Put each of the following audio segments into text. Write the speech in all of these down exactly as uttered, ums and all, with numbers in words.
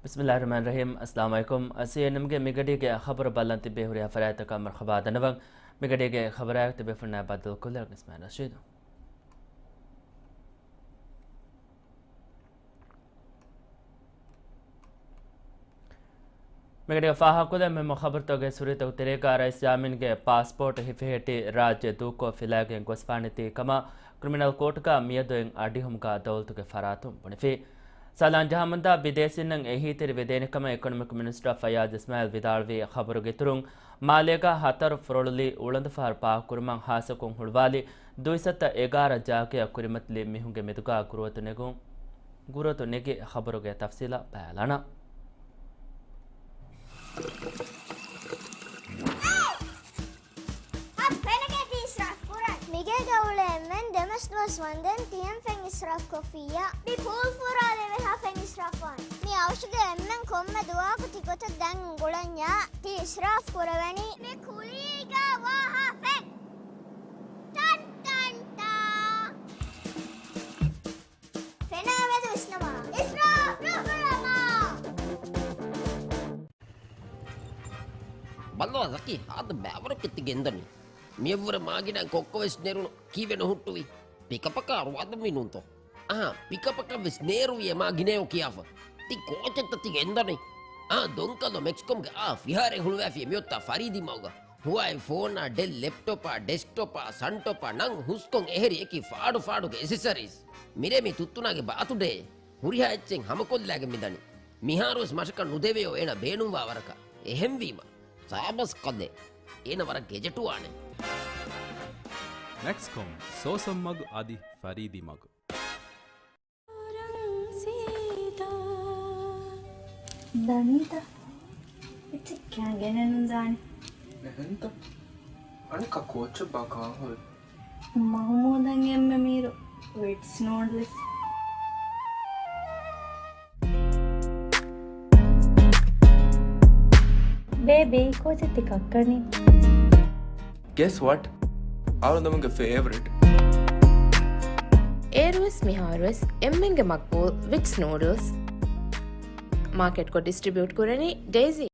ބިސްމިއްލާހިއްރަޙްމާނިއްރަޙީމް. އައްސަލާމު ޢަލައިކުމް. ސީއެންއެމްގެ މިގަޑީގެ ޚަބަރު ބަލަން ތިބޭ ހުރިހާ ފަރާތްތަކަށް މަރުޙަބާ ދަންނަވަން. މިގަޑީގެ ޚަބަރާއި ތިބޭފުޅުންނާ ބައްދަލުކޮށްލަން އިސްމާޢީލް ރަޝީދު. މިގަޑީގަ ފާހަގަކޮށްލަން މެމް ޚަބަރުތަކުގެ ސުރީތަކު ތެރޭގަ ރައީސް ޔާމީންގެ ޕާސްޕޯޓް ހިފެހެއްޓި ރާއްޖެ ދޫކޮށް ފިލާގެން ގޮސްފާނެތީ ކަމަށް ކްރިމިނަލް ކޯޓުގަ މިއަދު އެއް އަޑިހުމުގަ ދައުލަތުގެ ފަރާތުން ބުނެފި. ސާލާން ޖަހަމުންދާ ބިދޭސީންނަށް އެހީތެރިވެދޭނެ ކަމަށް އިކޮނޮމިކް މިނިސްޓަރ ފައްޔާޒް އިސްމާޢީލް ވިދާޅުވި ޚަބަރުގެ އިތުރުން، މާލޭގަ ހަތަރު ފުރޮޅުލީ އުޅަނދުފަހަރު ޕާކުކުރުމަށް ހާއްސަކޮށް ހުޅުވާލި ދުއިސައްތަ އެގާރަ ޖާގަޔަށް ކުރިމަތިލި މީހުންގެ މެދުގަ ގުރުއަތު ނެގުން، ގުރުއަތު ނެގި ޚަބަރުގެ ތަފްސީލަށް ބަލާލާނަން. އަދި ފެނަކަ ތި އިސްރާފް ކުރަން. މިގޭގަ އުޅޭ އެންމެން ދެމަސް ދުވަސް ވަންދެން ތިޔަން ފެން އިސްރާފް ކޮށްފިއްޔާ. މި ޕޫލް ފުރާލެވޭހާ ފެން އިސްރާފް ވާން. މި އަވަށުގެ އެންމެން ކޮންމެ ދުވަހަކު ތި ގޮތަށް ދަން އުނގުޅަންޏާ ތި އިސްރާފް ކުރެވެނީ. މި ކުލީގަ ވާހާ ފެން. ޓަން ޓަން ޓާ. ފެނާ މެދު ވިސްނަމާ. އިސްރާފް ނުކުރަމާ. ބައްލަވާ ޒަކީ، ހާދަ ބައިވަރަކަށް ތި ގެންދަނީ. މިއަށްވުރެ މާގިނަ ކޮއްކޮވެސް ނެރުނު ކީއްވެ ނުހުއްޓުވީ؟ ޕިކަޕަކާ ރުވާދަންވީ ނޫންތޯ؟ އަހާ، ޕިކަޕަކަށްވެސް ނޭރުވިއޭ މާ ގިނައޯ ކިޔާފަ. ތި ކޯޗެއްތަ ތި ގެންދަނީ؟ އާ، ދޮންކަލޯ މެކްސްކޮމްގެ އާ ފިހާރައެއް ހުޅުވާފިޔޭ މިއޮތާ ފަރީދީ މަގުގަ. ހުވާއި ފޯނާ، ޑެލް ލެޕްޓޮޕާ، ޑެސްކްޓޮޕާ، ސަންޓޮޕާ ނަން ހުސްކޮން އެހެރި އެކި ފާޑު ފާޑުގެ އެސެސަރީސް. މިރޭ މި ތުއްތުނާގެ ބާތުޑޭ. ހުރިހާ އެއްޗެއް ހަމަކޮށްލާގެން މިދަނީ. މިހާރުވެސް މަށަކަށް ނުދެވެޔޯ އޭނަ ބޭނުންވާ ވަރަކަށް. އެހެންވީމަ، ސާބަސް ކަލޭ. އޭނަ ވަރަށް ގެޖެޓުވާނެ. މެކްސްކޮމް، ސޯސަން މަގު އަދި ފަރީދީ މަގު. ދަނީތަ؟ އެއްޗެއް ކާން ގެނެއް ނުދާނެ. އެހެންތަ؟ އަނެއްކާ ކޯޗެއް ބާ ކާހޮއެއް؟ މަހުމޫދަށް އެންމެ މީރު ވިޓްސް ނޫޑްލްސް. ބޭބީ، ކޯޗެއް ތި ކައްކަނީ؟ Guess what? އަޅުގަނޑުމެންގެ ފޭވަރިޓް. އޭރުވެސް މިހާރުވެސް އެންމެންގެ މަގްބޫލް ވިޓްސް ނޫޑްލްސް. މާކެޓްކޮށް ޑިސްޓްރިބިއުޓް ކުރަނީ ޑޭޒީ.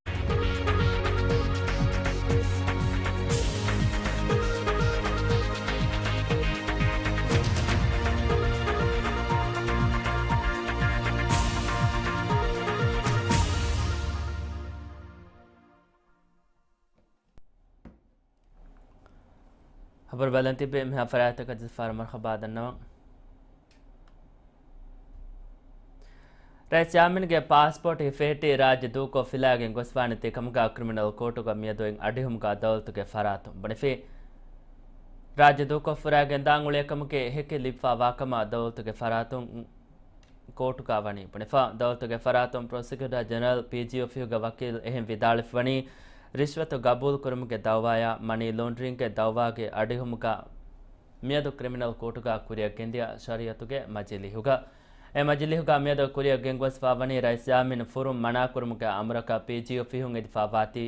ޚަބަރު ބަލަން ތިބޭ މިހާ ފަރާތަކަށް ޖަޒްފާރު މަރުޙަބާ ދަންނަވަން. ރައީސް ޔާމީންގެ ޕާސްޕޯޓް ހިފެހެއްޓި ރާއްޖެ ދޫކޮށް ފިލާގެން ގޮސްފާނެތީ ކަމުގަ ކްރިމިނަލް ކޯޓުގަ މިއަދު އެއް އަޑިހުމުގަ ދައުލަތުގެ ފަރާތުން ބުނެފި. ރާއްޖެ ދޫކޮށް ފުރާގެން ދާން އުޅޭ ކަމުގެ ހެކި ލިބިފާވާ ކަމަށް ދައުލަތުގެ ފަރާތުން ކޯޓުގަ ވަނީ ބުނެފަ. ދައުލަތުގެ ފަރާތުން ޕްރޮސިކިއުޓަރ ޖެނެރަލް، ޕީޖީ އޮފީހުގެ ވަކީލް އެހެން ވިދާޅުވެފަ ވަނީ، ރިޝްވަތު ގަބޫލު ކުރުމުގެ ދައުވާޔާ މަނީ ލޯންޑްރިންގެ ދައުވާގެ އަޑިހުމުގަ މިއަދު ކްރިމިނަލް ކޯޓުގަ ކުރިއަށް ގެންދިޔަ ޝަރީއަތުގެ މަޖިލީހުގަ. އެ މަޖިލީހުގަ މިއަދު ކުރިއަށް ގެންގޮސްފަ ވަނީ ރައީސް ޔާމީން ފުރުން މަނާކުރުމުގެ އަމުރަކަށް ޕީޖީ އޮފީހުން އެދިފަ ވާތީ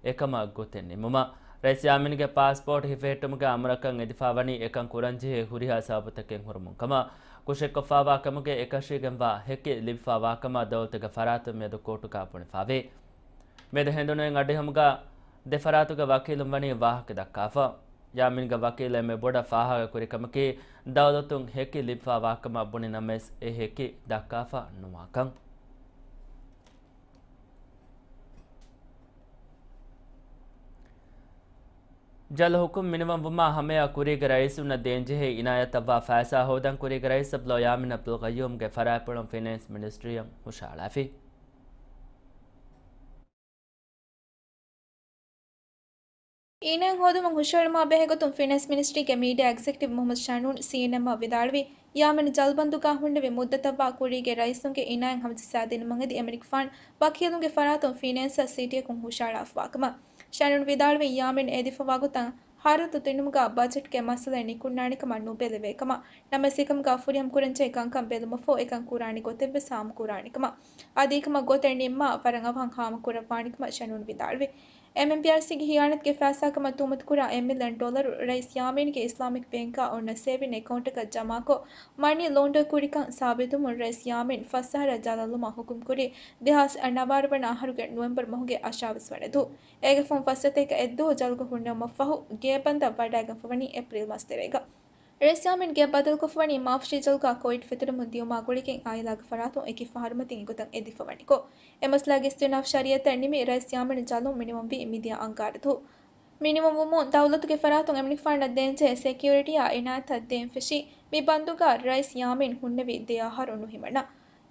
އެކަމަށް ގޮތެއް ނިންމުމަށް. ރައީސް ޔާމީންގެ ޕާސްޕޯޓް ހިފެހެއްޓުމުގެ އަމުރަކަށް އެދިފަ ވަނީ އެކަން ކުރަންޖެހޭ ހުރިހާ ސަބަބުތަކެއް ހުރުމުން ކަމަށް. ކުށެއްކޮށްފަވާ ކަމުގެ އެކަށީގެންވާ ހެކި ލިބިފަވާ ކަމަށް ދައުލަތުގެ ފަރާތުން މިއަދު ކޯޓުގަ ބުނެފަވޭ. މިއަދު ހެނދުނު އެއް އަޑިހަމުގަ ދެ ފަރާތުގެ ވަކީލުން ވަނީ ވާހަކަ ދައްކާފަ. ޔާމީންގެ ވަކީލު އެންމެ ބޮޑަށް ފާހަގަ ކުރި ކަމަކީ، ދައުލަތުން ހެކި ލިބިފަވާ ކަމަށް ބުނި ނަމަވެސް އެ ހެކި ދައްކާފަ ނުވާކަން. ޖަލް ހުކުމް މިނިވަންވުމާ ހަމަޔަށް ކުރީގެ ރައީސުންނަށް ދޭންޖެހޭ އިނާޔަތަށްވާ ފައިސާ ހޯދަން ކުރީގެ ރައީސް އަބްދުﷲ ޔާމީން އަބްދުލް ޤައްޔޫމްގެ ފަރާތްޕުޅުން ފިނޭންސް މިނިސްޓްރީއަށް ހުށަހަޅާފި. އިނާޔަތް ހޯދުމުން ހުށަހެޅުމާ ބެހޭ ގޮތުން ފިނޭންސް މިނިސްޓްރީގެ މީޑިއާ އެގްޒެކެޓިވް މުޙައްމަދު ޝަނޫން ސީއެންއެމްއަށް ވިދާޅުވީ، ޔާމީން ޖަލްބަންދުގަ ހުންނެވި މުއްދަތަށްވާ ކުރީގެ ރައީސުންގެ އިނާޔަތް ހަމަޖައްސާދިނުމަށް އެދި އެމަނިކުފާނު ވަކީލުންގެ ފަރާތުން ފިނޭންސަށް ސިޓީއަކުން ހުށަހަޅާފަވާކަމަށް. ޝަނޫން ވިދާޅުވީ، ޔާމީން އެދިފަވާ ގޮތަށް ހަރަދު ދިނުމުގަ ބަޖެޓްގެ މައްސަލައެއް ނިކުންނާނެކަމަށް ނުބެލެވޭކަމަށް. ނަމަވެސް އެކަމުގަ ފުރިހަމަ ކުރަންޖެހޭ ކަންކަން ބެލުމަށްފަހު އެކަން ކުރާނެ ގޮތެއްވެސް ހާމަކުރާނެކަމަށް. އަދި އެކަމަށް ގޮތެއް ނިންމާ ވަރަށް އަވަހަށް ހާމަކުރައްވާނެކަމަށް ޝަނޫން ވިދާޅުވި. އެމްއެމްޕީއާރްސީގެ ހިޔާނަތުގެ ފައިސާކަމަށް ތުހުމަތުކުރާ އެއް މިލިއަން ޑޮލަރު ރައީސް ޔާމީންގެ އިސްލާމިކް ބޭންކާ އޮންނަ ސޭވިން އެކައުންޓަކަށް ޖަމާކޮށް، މަނީ ލޯންޑަރ ކުރިކަން ސާބިތުވުމުން ރައީސް ޔާމީން ފަސް އަހަރަށް ޖަލަށްލުމަށް ހުކުމް ކުރީ ދެހާސް ނަވާރަ ވަނަ އަހަރުގެ ނޮވެމްބަރު މަހުގެ އަށާވީސް ވަނަ ދުވަހު. އޭގެ ފަހުން ފަސް ސަތޭކަ އެއް ދުވަހު ޖަލުގަ ހުންނެވުމަށްފަހު، ގޭބަންދަށް ވަޑައިގެންފަވަނީ އޭޕްރީލް މަސް ތެރޭގަ. ރައީސް ޔާމީން ގެއަށް ބަދަލުކޮށްފަވަނީ މާފުށީ ޖަލުގަ ކޮވިޑް ފެތުރުމުން ދިޔުމާ ގުޅިގެން އާއިލާގެ ފަރާތުން އެކި ފަހަރުމަތިން އެގޮތަށް އެދިފަވަނިކޮށް، އެ މައްސަލާގެ އިސްތިއުނާފް ޝަރީއަތަށް ނިމި، ރައީސް ޔާމީން ޖަލުން މިނިވަންވީ މިދިޔަ އަންގާރަ ދުވަހު. މިނިވަންވުމުން ދައުލަތުގެ ފަރާތުން އެމަނިކުފާނަށް ދޭންޖެހޭ ސެކިއުރިޓީއާ އިނާޔަތަށް ދޭން ފެށީ، މި ބަންދުގަ ރައީސް ޔާމީން ހުންނެވި ދެ އަހަރު ނުހިމަނާ.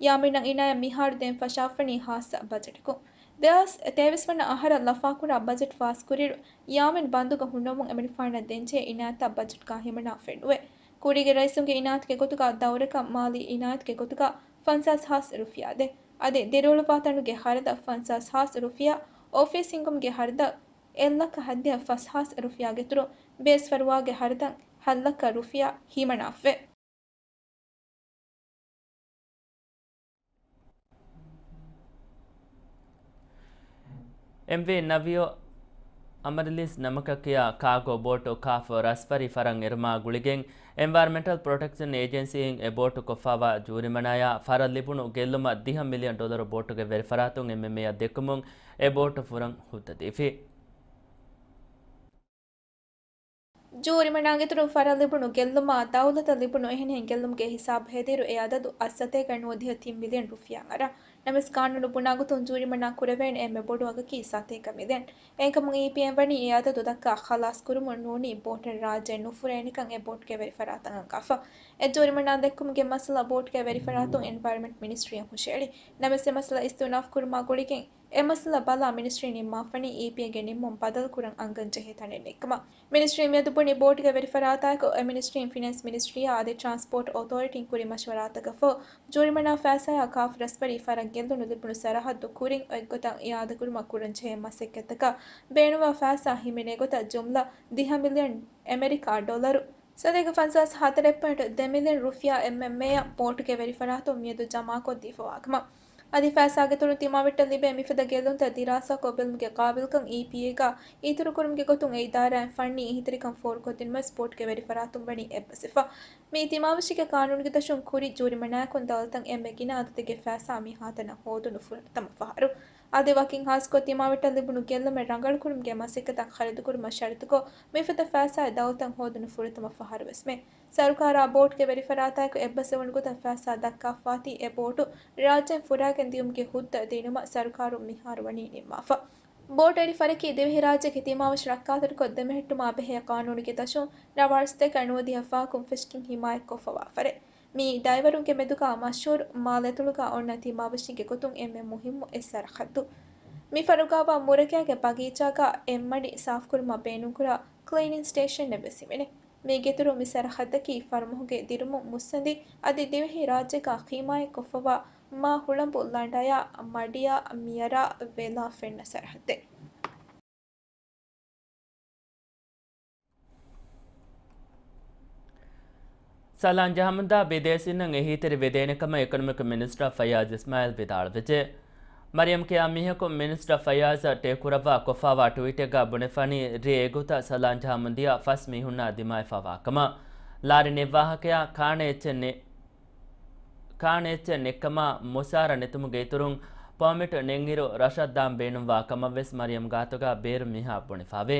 ޔާމީނަށް އިނާޔަތް މިހާރު ދޭން ފަށާފަނީ ހާއްސަ ބަޖެޓަކުން. ދެހާސް ތޭވީސް ވަނަ އަހަރަށް ލަފާކުރާ ބަޖެޓް ފާސްކުރިއިރު، ޔާމީން ބަންދުގަ ހުންނަމުން އެމަނިކުފާނަށް ދޭންޖެހޭ އިނާޔަތާ ބަޖެޓްގަ ހިމަނާފައެއް ނުވޭ. ކުރީގެ ރައީސުންގެ އިނާޔަތުގެ ގޮތުގަ ދައުރަކަށް މާލީ އިނާޔަތުގެ ގޮތުގަ ފަންސާސް ހާސް ރުފިޔާ ދޭ. އަދި ދިރިއުޅުއްވާ ތަނުގެ ހަރަދަށް ފަންސާސް ހާސް ރުފިޔާ، އޮފީސް ހިންގުމުގެ ހަރަދަށް އެއްލައްކަ ހަތްދިހަ ފަސް ހާސް ރުފިޔާގެ އިތުރުން، ބޭސް ފަރުވާގެ ހަރަދަށް ހަތްލައްކަ ރުފިޔާ ހިމަނާފައެވެ. އެމްވީ ނަވިޔޯ އަމަރިލިސް ނަމަކަށް ކިޔާ ކާގޯ ބޯޓު ކާފް ރަސްފަރި ފަރަށް އެރުމާ ގުޅިގެން، އެންވަޔަރަމެންޓަލް ޕްރޮޓެކްޝަން އޭޖެންސީއިން އެ ބޯޓު ކޮށްފާވާ ޖޫރިމަނާޔާ ފަރަށް ލިބުނު ގެއްލުމަށް ދިހަ މިލިއަން ޑޮލަރު ބޯޓުގެ ވެރިފަރާތުން އެމްއެމްއޭއަށް ދެއްކުމުން އެ ބޯޓު ފުރަން ހުއްދަދީފި. ޖޫރިމަނާގެއިތުރުން ފަރަށް ލިބުނު ގެއްލުމާ، ދައުލަތަށް ލިބުނު އެހެނިހެން ގެއްލުމުގެ ހިސާބު ހެދިއިރު، އެ އަދަދު އަށް ސަތޭކަ ނުވަދިހަ ތިން މިލިއަން ރުފިޔާއަށް އަރާ. ނަމަވެސް، ޤާނޫނު ބުނާގޮތުން ޖޫރިމަނާ ކުރެވޭނެ އެންމެ ބޮޑު އަގަކީ ސަތޭކަ މިލިއަން. އެހެންކަމުން، އީޕީއޭއިން ވަނީ އެ އަދަދު ދައްކާ ޚަލާސް ކުރުމުން ނޫނީ ބޯޓެއް ރާއްޖެ ނުފުރޭނެކަން އެ ބޯޓުގެ ވެރިފަރާތަށް އަންގާފަ. އެ ޖޫރިމަނާ ދެއްކުމުގެ މައްސަލަ ބޯޓުގެ ވެރިފަރާތުން އެންވަޔަރަމެންޓް މިނިސްޓްރީއަށް ހުށައެޅި. ނަމަވެސް، އެ މައްސަލަ އިސްތިއުނާފް ކުރުމާ ގުޅިގެން، އެ މައްސަލަ ބަލާ މިނިސްޓްރީ ނިންމާފަނީ އީޕީއޭގެ ނިންމުން ބަދަލުކުރަން އަންގަން ޖެހޭ ތަނެއް ނެތްކަމަށް. މިނިސްޓްރީ މިއަދު ބުނި ބޯޓުގެ ވެރިފަރާތާއެކު އެ މިނިސްޓްރީން ފިނޭންސް މިނިސްޓްރީއާ އަދި ޓްރާންސްޕޯޓް އޮތޯރިޓީން ކުރި މަޝްވަރާތަކަށްފަހު، ޖޫރިމަނާ ފައިސާއާ ކާފް ރަސްފަރީ ފަރަށް ގެއްލުނު ލިބުނު ސަރަހައްދު ކުރިން އޮތްގޮތަށް އިއާދަކުރުމަށް ކުރަންޖެހޭ މަސައްކަތްތަކަށް ބޭނުންވާ ފައިސާ ހިމެނޭ ގޮތަށް ޖުމްލަ ދިހަ މިލިއަން އެމެރިކާ ޑޮލަރު، ސަތޭކަ ފަންސާސް ހަތަރެއް ޕޮއިންޓް ދެ މިލިއަން ރުފިޔާ އެމްއެމްއޭއަށް ބޯޓުގެ ވެރިފަރާތުން މިއަދު ޖަމާކޮށްދީފަވާކަމަށް. އަދި ފައިސާގެ އިތުރުން ތިމާވެއްޓަށް ލިބޭ މިފަދަ ގެއްލުންތައް ދިރާސާކޮށް ބެލުމުގެ ޤާބިލްކަން އީޕީއޭގަ އިތުރުކުރުމުގެ ގޮތުން އެ އިދާރާއިން ފަންނީ އެހީތެރިކަން ފޯރުކޮށްދިނުމަށް ބޯޓުގެ ވެރިފަރާތުން ވަނީ އެއްބަސްވެފަ. މި ތިމާވެށިގެ ޤާނޫނުގެ ދަށުން ކުރި ޖޫރިމަނާއަކުން ދައުލަތަށް އެންމެ ގިނަ އަދަދެއްގެ ފައިސާ މިހާތަނަށް ހޯދުނު ފުރަތަމަ ފަހަރު. އަދި ވަކިން ހާއްސަކޮށް ތިމާވެއްޓަށް ލިބުނު ގެއްލުމެއް ރަނގަޅުކުރުމުގެ މަސައްކަތަށް ޚަރަދުކުރުމަށް ޝަރުތުކޮށް، މިފަދަ ފައިސާއެއް ދައުލަތަށް ހޯދުނު ފުރަތަމަ ފަހަރުވެސްމެ. ސަރުކާރާ ބޯޓުގެ ވެރިފަރާތާއެކު އެއްބަސްވެވުނު ގޮތަށް ފައިސާ ދައްކާފާތީ، އެ ބޯޓު ރާއްޖޭން ފުރާގެން ދިޔުމުގެ ހުއްދަ ދިނުމަށް ސަރުކާރުން މިހާރު ވަނީ ނިންމާފަ. ބޯޓު އެޅި ފަރަކީ ދިވެހިރާއްޖޭގެ ތިމާވެށި ރައްކާތެރިކޮށް ދެމެހެއްޓުމާ ބެހޭ ޤާނޫނުގެ ދަށުން ރަށް ވަރުސަތޭކަ ނުވަދިހަ ފަހަކުން ފެށިގެން ހިމާޔަތްކޮށްފަވާ ފަރެއް. މިއީ ޑައިވަރުންގެ މެދުގަ މަޝްހޫރު މާލެ އަތޮޅުގަ އޮންނަ ތިމާވެށިންގެ ގޮތުން އެންމެ މުހިއްމު އެއް ސަރަހައްދު. މި ފަރުގާވާ މުރަކައިގެ ބަގީޗާގަ އެއްމަޑި ސާފުކުރުމަށް ބޭނުންކުރާ ކްލީނިން ސްޓޭޝަންއެއް ވެސް ހިމެނޭ. މީގެއިތުރުން މި ސަރަހައްދަކީ ފަރުމަހުގެ ދިރުމުން މުއްސަނދި އަދި ދިވެހި ރާއްޖޭގަ ހިމާޔަތްކޮށްފަވާ މާ ހުޅަނބު ލަނޑަޔާ މަޑިޔާ މިޔަރާ ވެލާ ފެންނަ ސަރަހައްދެއް. ސަލާން ޖަހަމުންދާ ބިދޭސީންނަށް އެހީތެރި ވެދޭނެ ކަމަށް އިކޮނޮމިކް މިނިސްޓަރ ފައްޔާޒް އިސްމާއިލް ވިދާޅުވެއްޖެ. މަރިޔަމް ކިޔާ މީހަކު މިނިސްޓަރ ފައްޔާޒަށް ޓޭކުކުރައްވާ ކޮށްފާވާ ޓްވީޓެއްގަ ބުނެފާނީ ރޭ އެގޮތަށް ސަލާން ޖަހަމުންދިޔަ ފަސް މީހުންނާ ދިމާވެފާވާ ކަމަށް. ލާރި ނެއްވާހަކަޔާ ކާނެ އެއްޗެއް ނެ-، ކާނެ އެއްޗެއް ނެއްކަމާ މުސާރަ ނެތުމުގެ އިތުރުން ޕާމިޓް ނެތްއިރު ރަށަށް ދާން ބޭނުންވާ ކަމަށްވެސް މަރިޔަމް ގާތުގަ ބޭރު މީހާ ބުނެފާވޭ.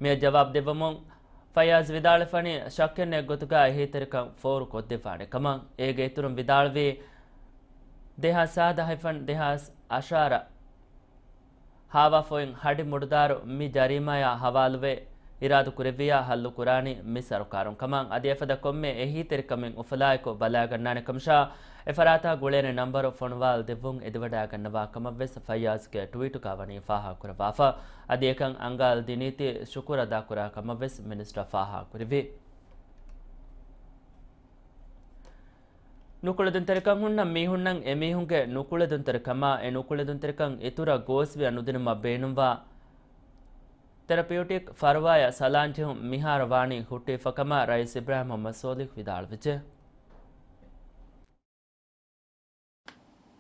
މިއަށް ޖަވާބު ދެއްވަމުން ފައްޔާޒް ވިދާޅުވެފަނީ ޝައްކެއް ނެތް ގޮތުގަ އެހީތެރިކަން ފޯރު ކޮށްދެއްވާނެ ކަމަށް. އޭގެ އިތުރުން ވިދާޅުވީ، ދެހާސް ސާދަ ހައިފަން ދެހާސް އަށާރަ ހާވާފައިން ހަޑި މުޑުދާރު މި ޖަރީމާޔާ ހަވާލުވެ، އިރާދަ ކުރެއްވިޔާ ހައްލު ކުރާނީ މި ސަރުކާރުން ކަމަށް. އަދި އެފަދަ ކޮންމެ އެހީތެރިކަމެއް އުފުލާއެކު ބަލާގަންނާނެ ކަމަށާ، އެފަރާތާ ގުޅޭނެ ނަންބަރު ފޮނުވާލަދެއްވުން އެދިވަޑައިގަންނަވާ ކަމަށްވެސް ފައްޔާޒްގެ ޓްވީޓުގަ ވަނީ ފާހަގަކުރައްވާފަ. އަދި އެކަން އަނގާލަދިނީތީ ޝުކުރު އަދާކުރާ ކަމަށްވެސް މިނިސްޓަރ ފާހަގަކުރެއްވި. ނުކުޅެދުންތެރިކަން ހުންނަ މީހުންނަށް އެމީހުންގެ ނުކުޅެދުންތެރިކަމާ އެ ނުކުޅެދުންތެރިކަން އިތުރަށް ގޯސްވެ ނުދިނުމަށް ބޭނުންވާ ތެރަޕިއުޓިކް ފަރުވާޔަށް ސަލާން ޖެހުން މިހާރު ވާނީ ހުއްޓުވިފަ ކަމަށް ރައީސް އިބްރާހިމް މުހައްމަދު ސޯލިހް ވިދާޅުވެއްޖެ.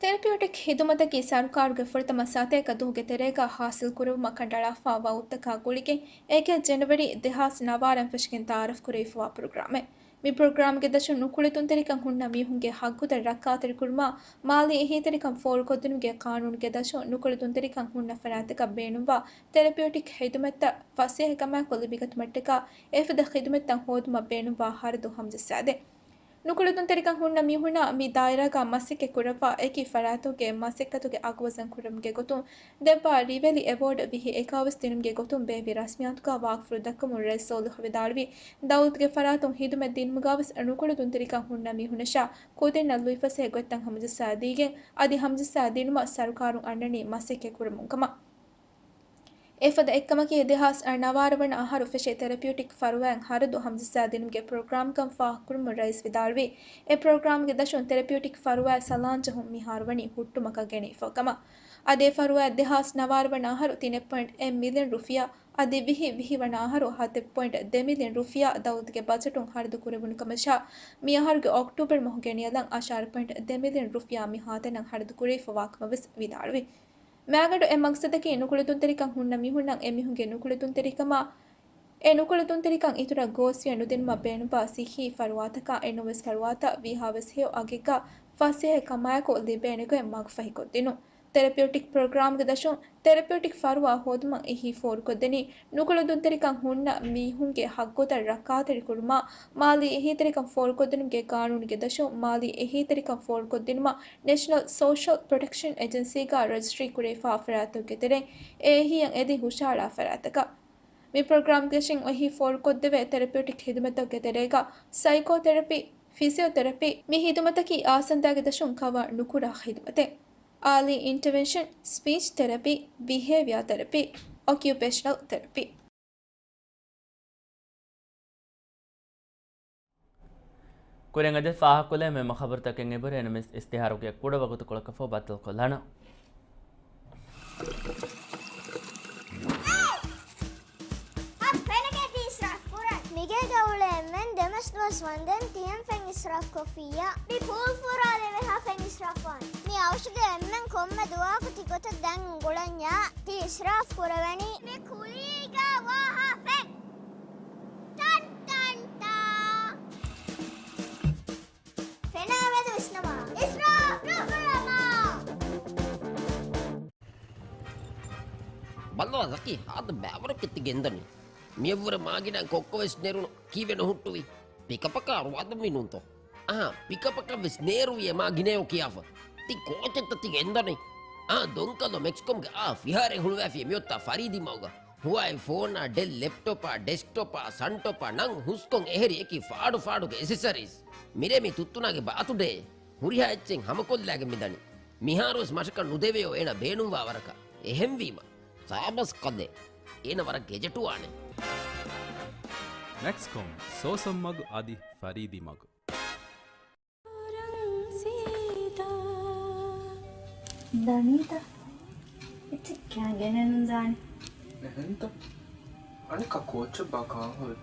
ތޭ ތެރަޕިއުޓިކް ޚިދުމަތަކީ ސަރުކާރުގެ ފުރަތަމަ ސަތޭކަ ދުވަހުގެ ތެރޭގަ ޙާޞިލް ކުރެވުމަށް ކަނޑައަޅާފަ ވައުދުތަކާ ގުޅިގެން އެކެއް ޖެނުއަރީ ދެހާސް ނަވާރަ ފެށިގެން ތައާރަފް ކުރެވިފަވާ ޕްރޮގްރާމެއް. މި ޕްރޮގްރާމްގެ ދަށުން ނުކުޅެދުންތެރިކަން ހުންނަ މީހުންގެ ހައްގުތައް ރައްކާތެރިކުރުމާ، މާލީ އެހީތެރިކަން ފޯރުކޮށްދިނުމުގެ ޤާނޫނުގެ ދަށުން ނުކުޅެދުންތެރިކަން ހުންނަ ފަރާތްތަކަށް ބޭނުންވާ ތެރަޕިއުޓިކް ޚިދުމަތްތައް ފަސޭހަކަމާއެކު ލިބިގަތުމަށްޓަކާ އެފަދަ ޚިދުމަތްތައް ހޯދުމަށް ބޭނުންވާ ޚަރަދު ހަމަޖައްސާދޭ. ނުކުޅެދުންތެރިކަން ހުންނަ މީހުންނަށް މި ދާއިރާގަ މަސައްކަތް ކުރައްވާ އެކި ފަރާތުގެ މަސައްކަތުގެ އަގުވަޒަން ކުރުމުގެ ގޮތުން ދެއްވާ ރިވެލި އެވޯޑް ވިހި އެކާވީސް ދިނުމުގެ ގޮތުން ބޭއްވި ރަސްމިއްޔާތުގަ ވާގިފުޅު ދައްކަމުން ރައީސް ޞާލިޙު ވިދާޅުވީ، ދައުލަތުގެ ފަރާތުން ޚިދުމަތް ދިނުމުގަވެސް ނުކުޅެދުންތެރިކަން ހުންނަ މީހުންނަށާ ކުދިންނަށް ލުއިފަސޭހަ ގޮތްތައް ހަމަޖައްސާ ދީގެން އަދި ހަމަޖައްސާ ދިނުމަށް ސަރުކާރުން އަންނަނީ މަސައްކަތް ކުރަމުން ކަމަށް. އެފަދަ އެއްކަމަކީ، ދެހާސް ނަވާރަ ވަނަ އަހަރު ފެށޭ ތެރަޕިއުޓިކް ފަރުވާއިން ޚަރަދު ހަމަޖައްސާދިނުމުގެ ޕްރޮގްރާމްކަން ފާހަގަކުރުމުން ރައީސް ވިދާޅުވީ، އެ ޕްރޮގްރާމްގެ ދަށުން ތެރަޕިއުޓިކް ފަރުވާއަށް ސަލާން ޖެހުން މިހާރު ވަނީ ހުއްޓުމަކަށް ގެނެވިފަ ކަމަށް. އަދި އެ ފަރުވާއަށް ދެހާސް ނަވާރަ ވަނަ އަހަރު ތިނެއް ޕޮއިންޓް އެއް މިލިއަން ރުފިޔާ، އަދި ވިހި ވިހި ވަނަ އަހަރު ހަތެއް ޕޮއިންޓް ދެ މިލިއަން ރުފިޔާ ދައުލަތުގެ ބަޖެޓުން ޚަރަދު ކުރެވުނު ކަމަށާ، މި އަހަރުގެ އޮކްޓޫބަރު މަހުގެ ނިޔަލަށް އަށާރަ ޕޮއިންޓް ދެ މިލިއަން ރުފިޔާ މި ހާތަނަށް ޚަރަދު ކުރެވިފަވާ ކަމަށް ވެސް ވިދާޅުވި. މާގަނޑު އެ މަގްސަދަކީ ނުކުޅެދުންތެރިކަން ހުންނަ މީހުންނަށް އެމީހުންގެ ނުކުޅެދުންތެރިކަމާ، އެ ނުކުޅެދުންތެރިކަން އިތުރަށް ގޯސްވިޔަ ނުދިނުމަށް ބޭނުންވާ ޞިއްޙީ ފަރުވާތަކާ، އެނޫންވެސް ފަރުވާތައް ވީހާވެސް ހެޔޮ އަގެއްގަ ފަސޭހަ ކަމާއެކު ލިބޭނެގޮތް މަގުފަހިކޮށްދިނުން. ތެރަޕިއުޓިކް ޕްރޮގްރާމްގެ ދަށުން ތެރަޕިއުޓިކް ފަރުވާ ހޯދުމަށް އެހީ ފޯރުކޮށްދެނީ، ނުކުޅެދުންތެރިކަން ހުންނަ މީހުންގެ ހައްގުތައް ރައްކާތެރިކުރުމާ، މާލީ އެހީތެރިކަން ފޯރުކޮށްދިނުމުގެ ޤާނޫނުގެ ދަށުން މާލީ އެހީތެރިކަން ފޯރުކޮށްދިނުމަށް ނެޝަނަލް ސޯޝަލް ޕްރޮޓެކްޝަން އެޖެންސީގަ ރަޖިސްޓްރީ ކުރެވިފާ ފަރާތްތަކުގެ ތެރެއިން އެ އެހީއަށް އެދި ހުށަހަޅާ ފަރާތްތަކަށް. މި ޕްރޮގްރާމްގެ ދަށުން އެހީ ފޯރުކޮށްދެވޭ ތެރަޕިއުޓިކް ޚިދުމަތްތަކުގެ ތެރޭގަ ސައިކޯތެރަޕީ، ފިޒިއޯތެރަޕީ، މި ޚިދުމަތަކީ އާސަންދާގެ ދަށުން ކަވަރ ނުކުރާ ޚިދުމަތެއް. އާލީ އިންޓަވެންޝަން، ސްޕީޗް ތެރަޕީ، ބިހޭވިއާ ތެރަޕީ، އޮކިއުޕޭޝަނަލް ތެރަޕީ. ކުރިން އަދި ފާހަގަކޮށްލެވޭ މެމެ ޚަބަރުތަކެއް އެބަހުރި އެންމެ އިސްތިހާރުގެ ކުޑަ ވަގުތުކޮޅަކަށްފަހު ބައްދަލުކޮށްލާނަން. އަދި ފެނަކޭ ތި އިސްރާފް ކުރަން. މިގޭގަ އުޅޭ އެންމެން ދެމަސް ދުވަސް ވަންދެން ތިއެން ފެން އިސްރާފް ކޮށްފިއްޔާ. މި ޕޫލް ފުރާލެވޭ ހާ ފެން އިސްރާފް ވާން. މި އަވަށުގެ އެންމެން ކޮންމެ ދުވަހަކު ތި ގޮތަށް ދެން އުނގުޅަންޏާ ތި އިސްރާފް ކުރެވެނީ. މި ކުލީގަ ވާ ހާ ފެން. ޓަން ޓަން ޓާ. ފެނާ މެދު ވިސްނަމާ. އިސްރާފް ނުކުރަމާ. ބައްލަވާ ޒަކީ، ހާދަ ބައިވަރަކަށް ތި ގެންދަނީ. މިއަށްވުރެ މާގިނަ ކޮއްކޮވެސް ނެރުނު. ކީއްވެ ނުހުއްޓުވީ؟ ޕިކަޕަކަށް އަރުވާދަންވީ ނޫންތޯ؟ އަހާ، ޕިކަޕަކަށްވެސް ނޭރުވި އެ މާ ގިނައޯ ކިޔާފަ. ތި ކޯޗެއްތަ ތި ގެންދަނީ؟ އާ، ދޮންކަލޯ މެކްސްކޮމްގެ އާ ފިހާރައެއް ހުޅުވައިފި މިއޮތާ ފަރީދީ މަގުގަ. ހުވާއި ފޯނާ، ޑެލް ލެޕްޓޮޕާ، ޑެސްކްޓޮޕާ، ސަންޓޮޕާ ނަން ހުސްކޮށް އެހެރި އެކި ފާޑު ފާޑުގެ އެސެސަރީސް. މިރޭ މި ތުއްތުނާގެ ބާތުޑޭ. ހުރިހާ އެއްޗެއް ހަމަކޮށްލާގެން މިދަނީ. މިހާރުވެސް މަށަކަށް ނުދެވެޔޯ އޭނަ ބޭނުންވާ ވަރަކަށް. އެހެންވީމަ. ސާބަސް ކަލޭ. އޭނަ ވަރަށް ގެޖެޓުވާނެ. މެކްސްކޮމް، ސޯސަން މަގު އަދި ފަރީދީ މަގު. ދަނީތަ؟ އެއްޗެއް ކާ ގެނެއްނުދާނެ. އެހެންތަ؟ އަނެއްކާ ކޯޗެއްބާ ކާހުރެ؟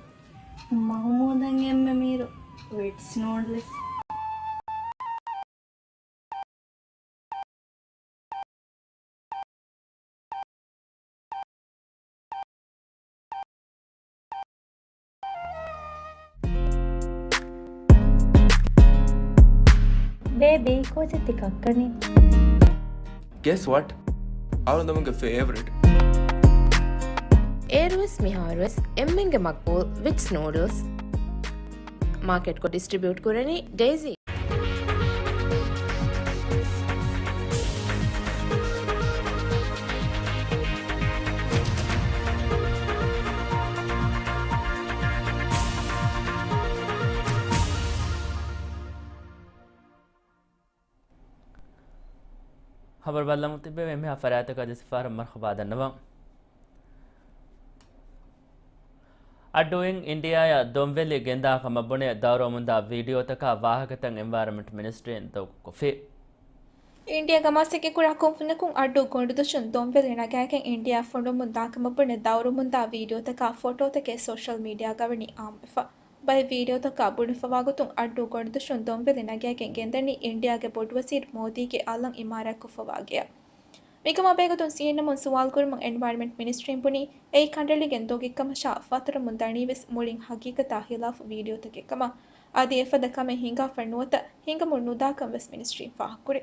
މަހުމޫދަށް އެންމެ މީރު ވިޓްސް ނޫޑްލްސް. ބޭބީ، ކޯޗެއް ތި ކައްކަނީ؟ Guess what? އަޅުގަނޑުމެންގެ ފޭވަރިޓް. އޭރުވެސް މިހާރުވެސް އެންމެންގެ މަގްބޫލް ވިޓްސް ނޫޑްލްސް. މާކެޓްކޮށް ޑިސްޓްރިބިއުޓް ކުރަނީ ޑެއިސީ. ޚަބަރު ބައްލަމުން ތިއްބެވި އެންމެހާ ފަރާތްތަކަށް ދެ ސަފާރަށް މަރުޙަބާ ދަންނަވަން. އައްޑޫއިން އިންޑިއާއަށް ދޮންވެލި ގެންދާ ކަމަށް ބުނެ ދައުރުވަމުންދާ ވީޑިއޯތަކާ ވާހަކަތައް އެންވަޔަރަމެންޓް މިނިސްޓްރީން ދޮގުކޮށްފި. އިންޑިއާގަ މަސައްކަތްކުރާ ކުންފުންޏަކުން އައްޑޫ ގޮނޑުދޮށުން ދޮންވެލި ނަގާގެން އިންޑިއާ ފޮނުވަމުން ދާ ކަމަށް ބުނެ ދައުރުވަމުންދާ ވީޑިއޯތަކާ ފޮޓޯތަކެއް ސޯޝަލް މީޑިއާގަ ވަނީ އާއްމުވެފަ. ބައެއް ވީޑިއޯތަކާ ބުނެފަވާގޮތުން އައްޑޫ ގޮނޑުދޮށުން ދޮންވެލި ނަގާގެން ގެންދަނީ އިންޑިއާގެ ބޮޑުވަޒީރު މޯދީގެ އަލަށް އިމާރާތްކޮށްފަވާ ގެޔަށް. މިކަމާ ބެހޭގޮތުން ސީއެންއެމުން ސުވާލުކުރުމުން އެންވަޔަރަންމަންޓް މިނިސްޓްރީން ބުނީ އެއީ ކަނޑައެޅިގެން ދޮގެއްކަމަށާ ފަތުރަމުން ދަނީވެސް މުޅިން ހަގީގަތާ ހިލާފު ވީޑިއޯތަކެއްކަމަށް. އަދި އެފަދަ ކަމެއް ހިނގާފަ ނުވަތަ ހިނގަމުން ނުދާކަން ވެސް މިނިސްޓްރީން ފާހަގަކުރޭ.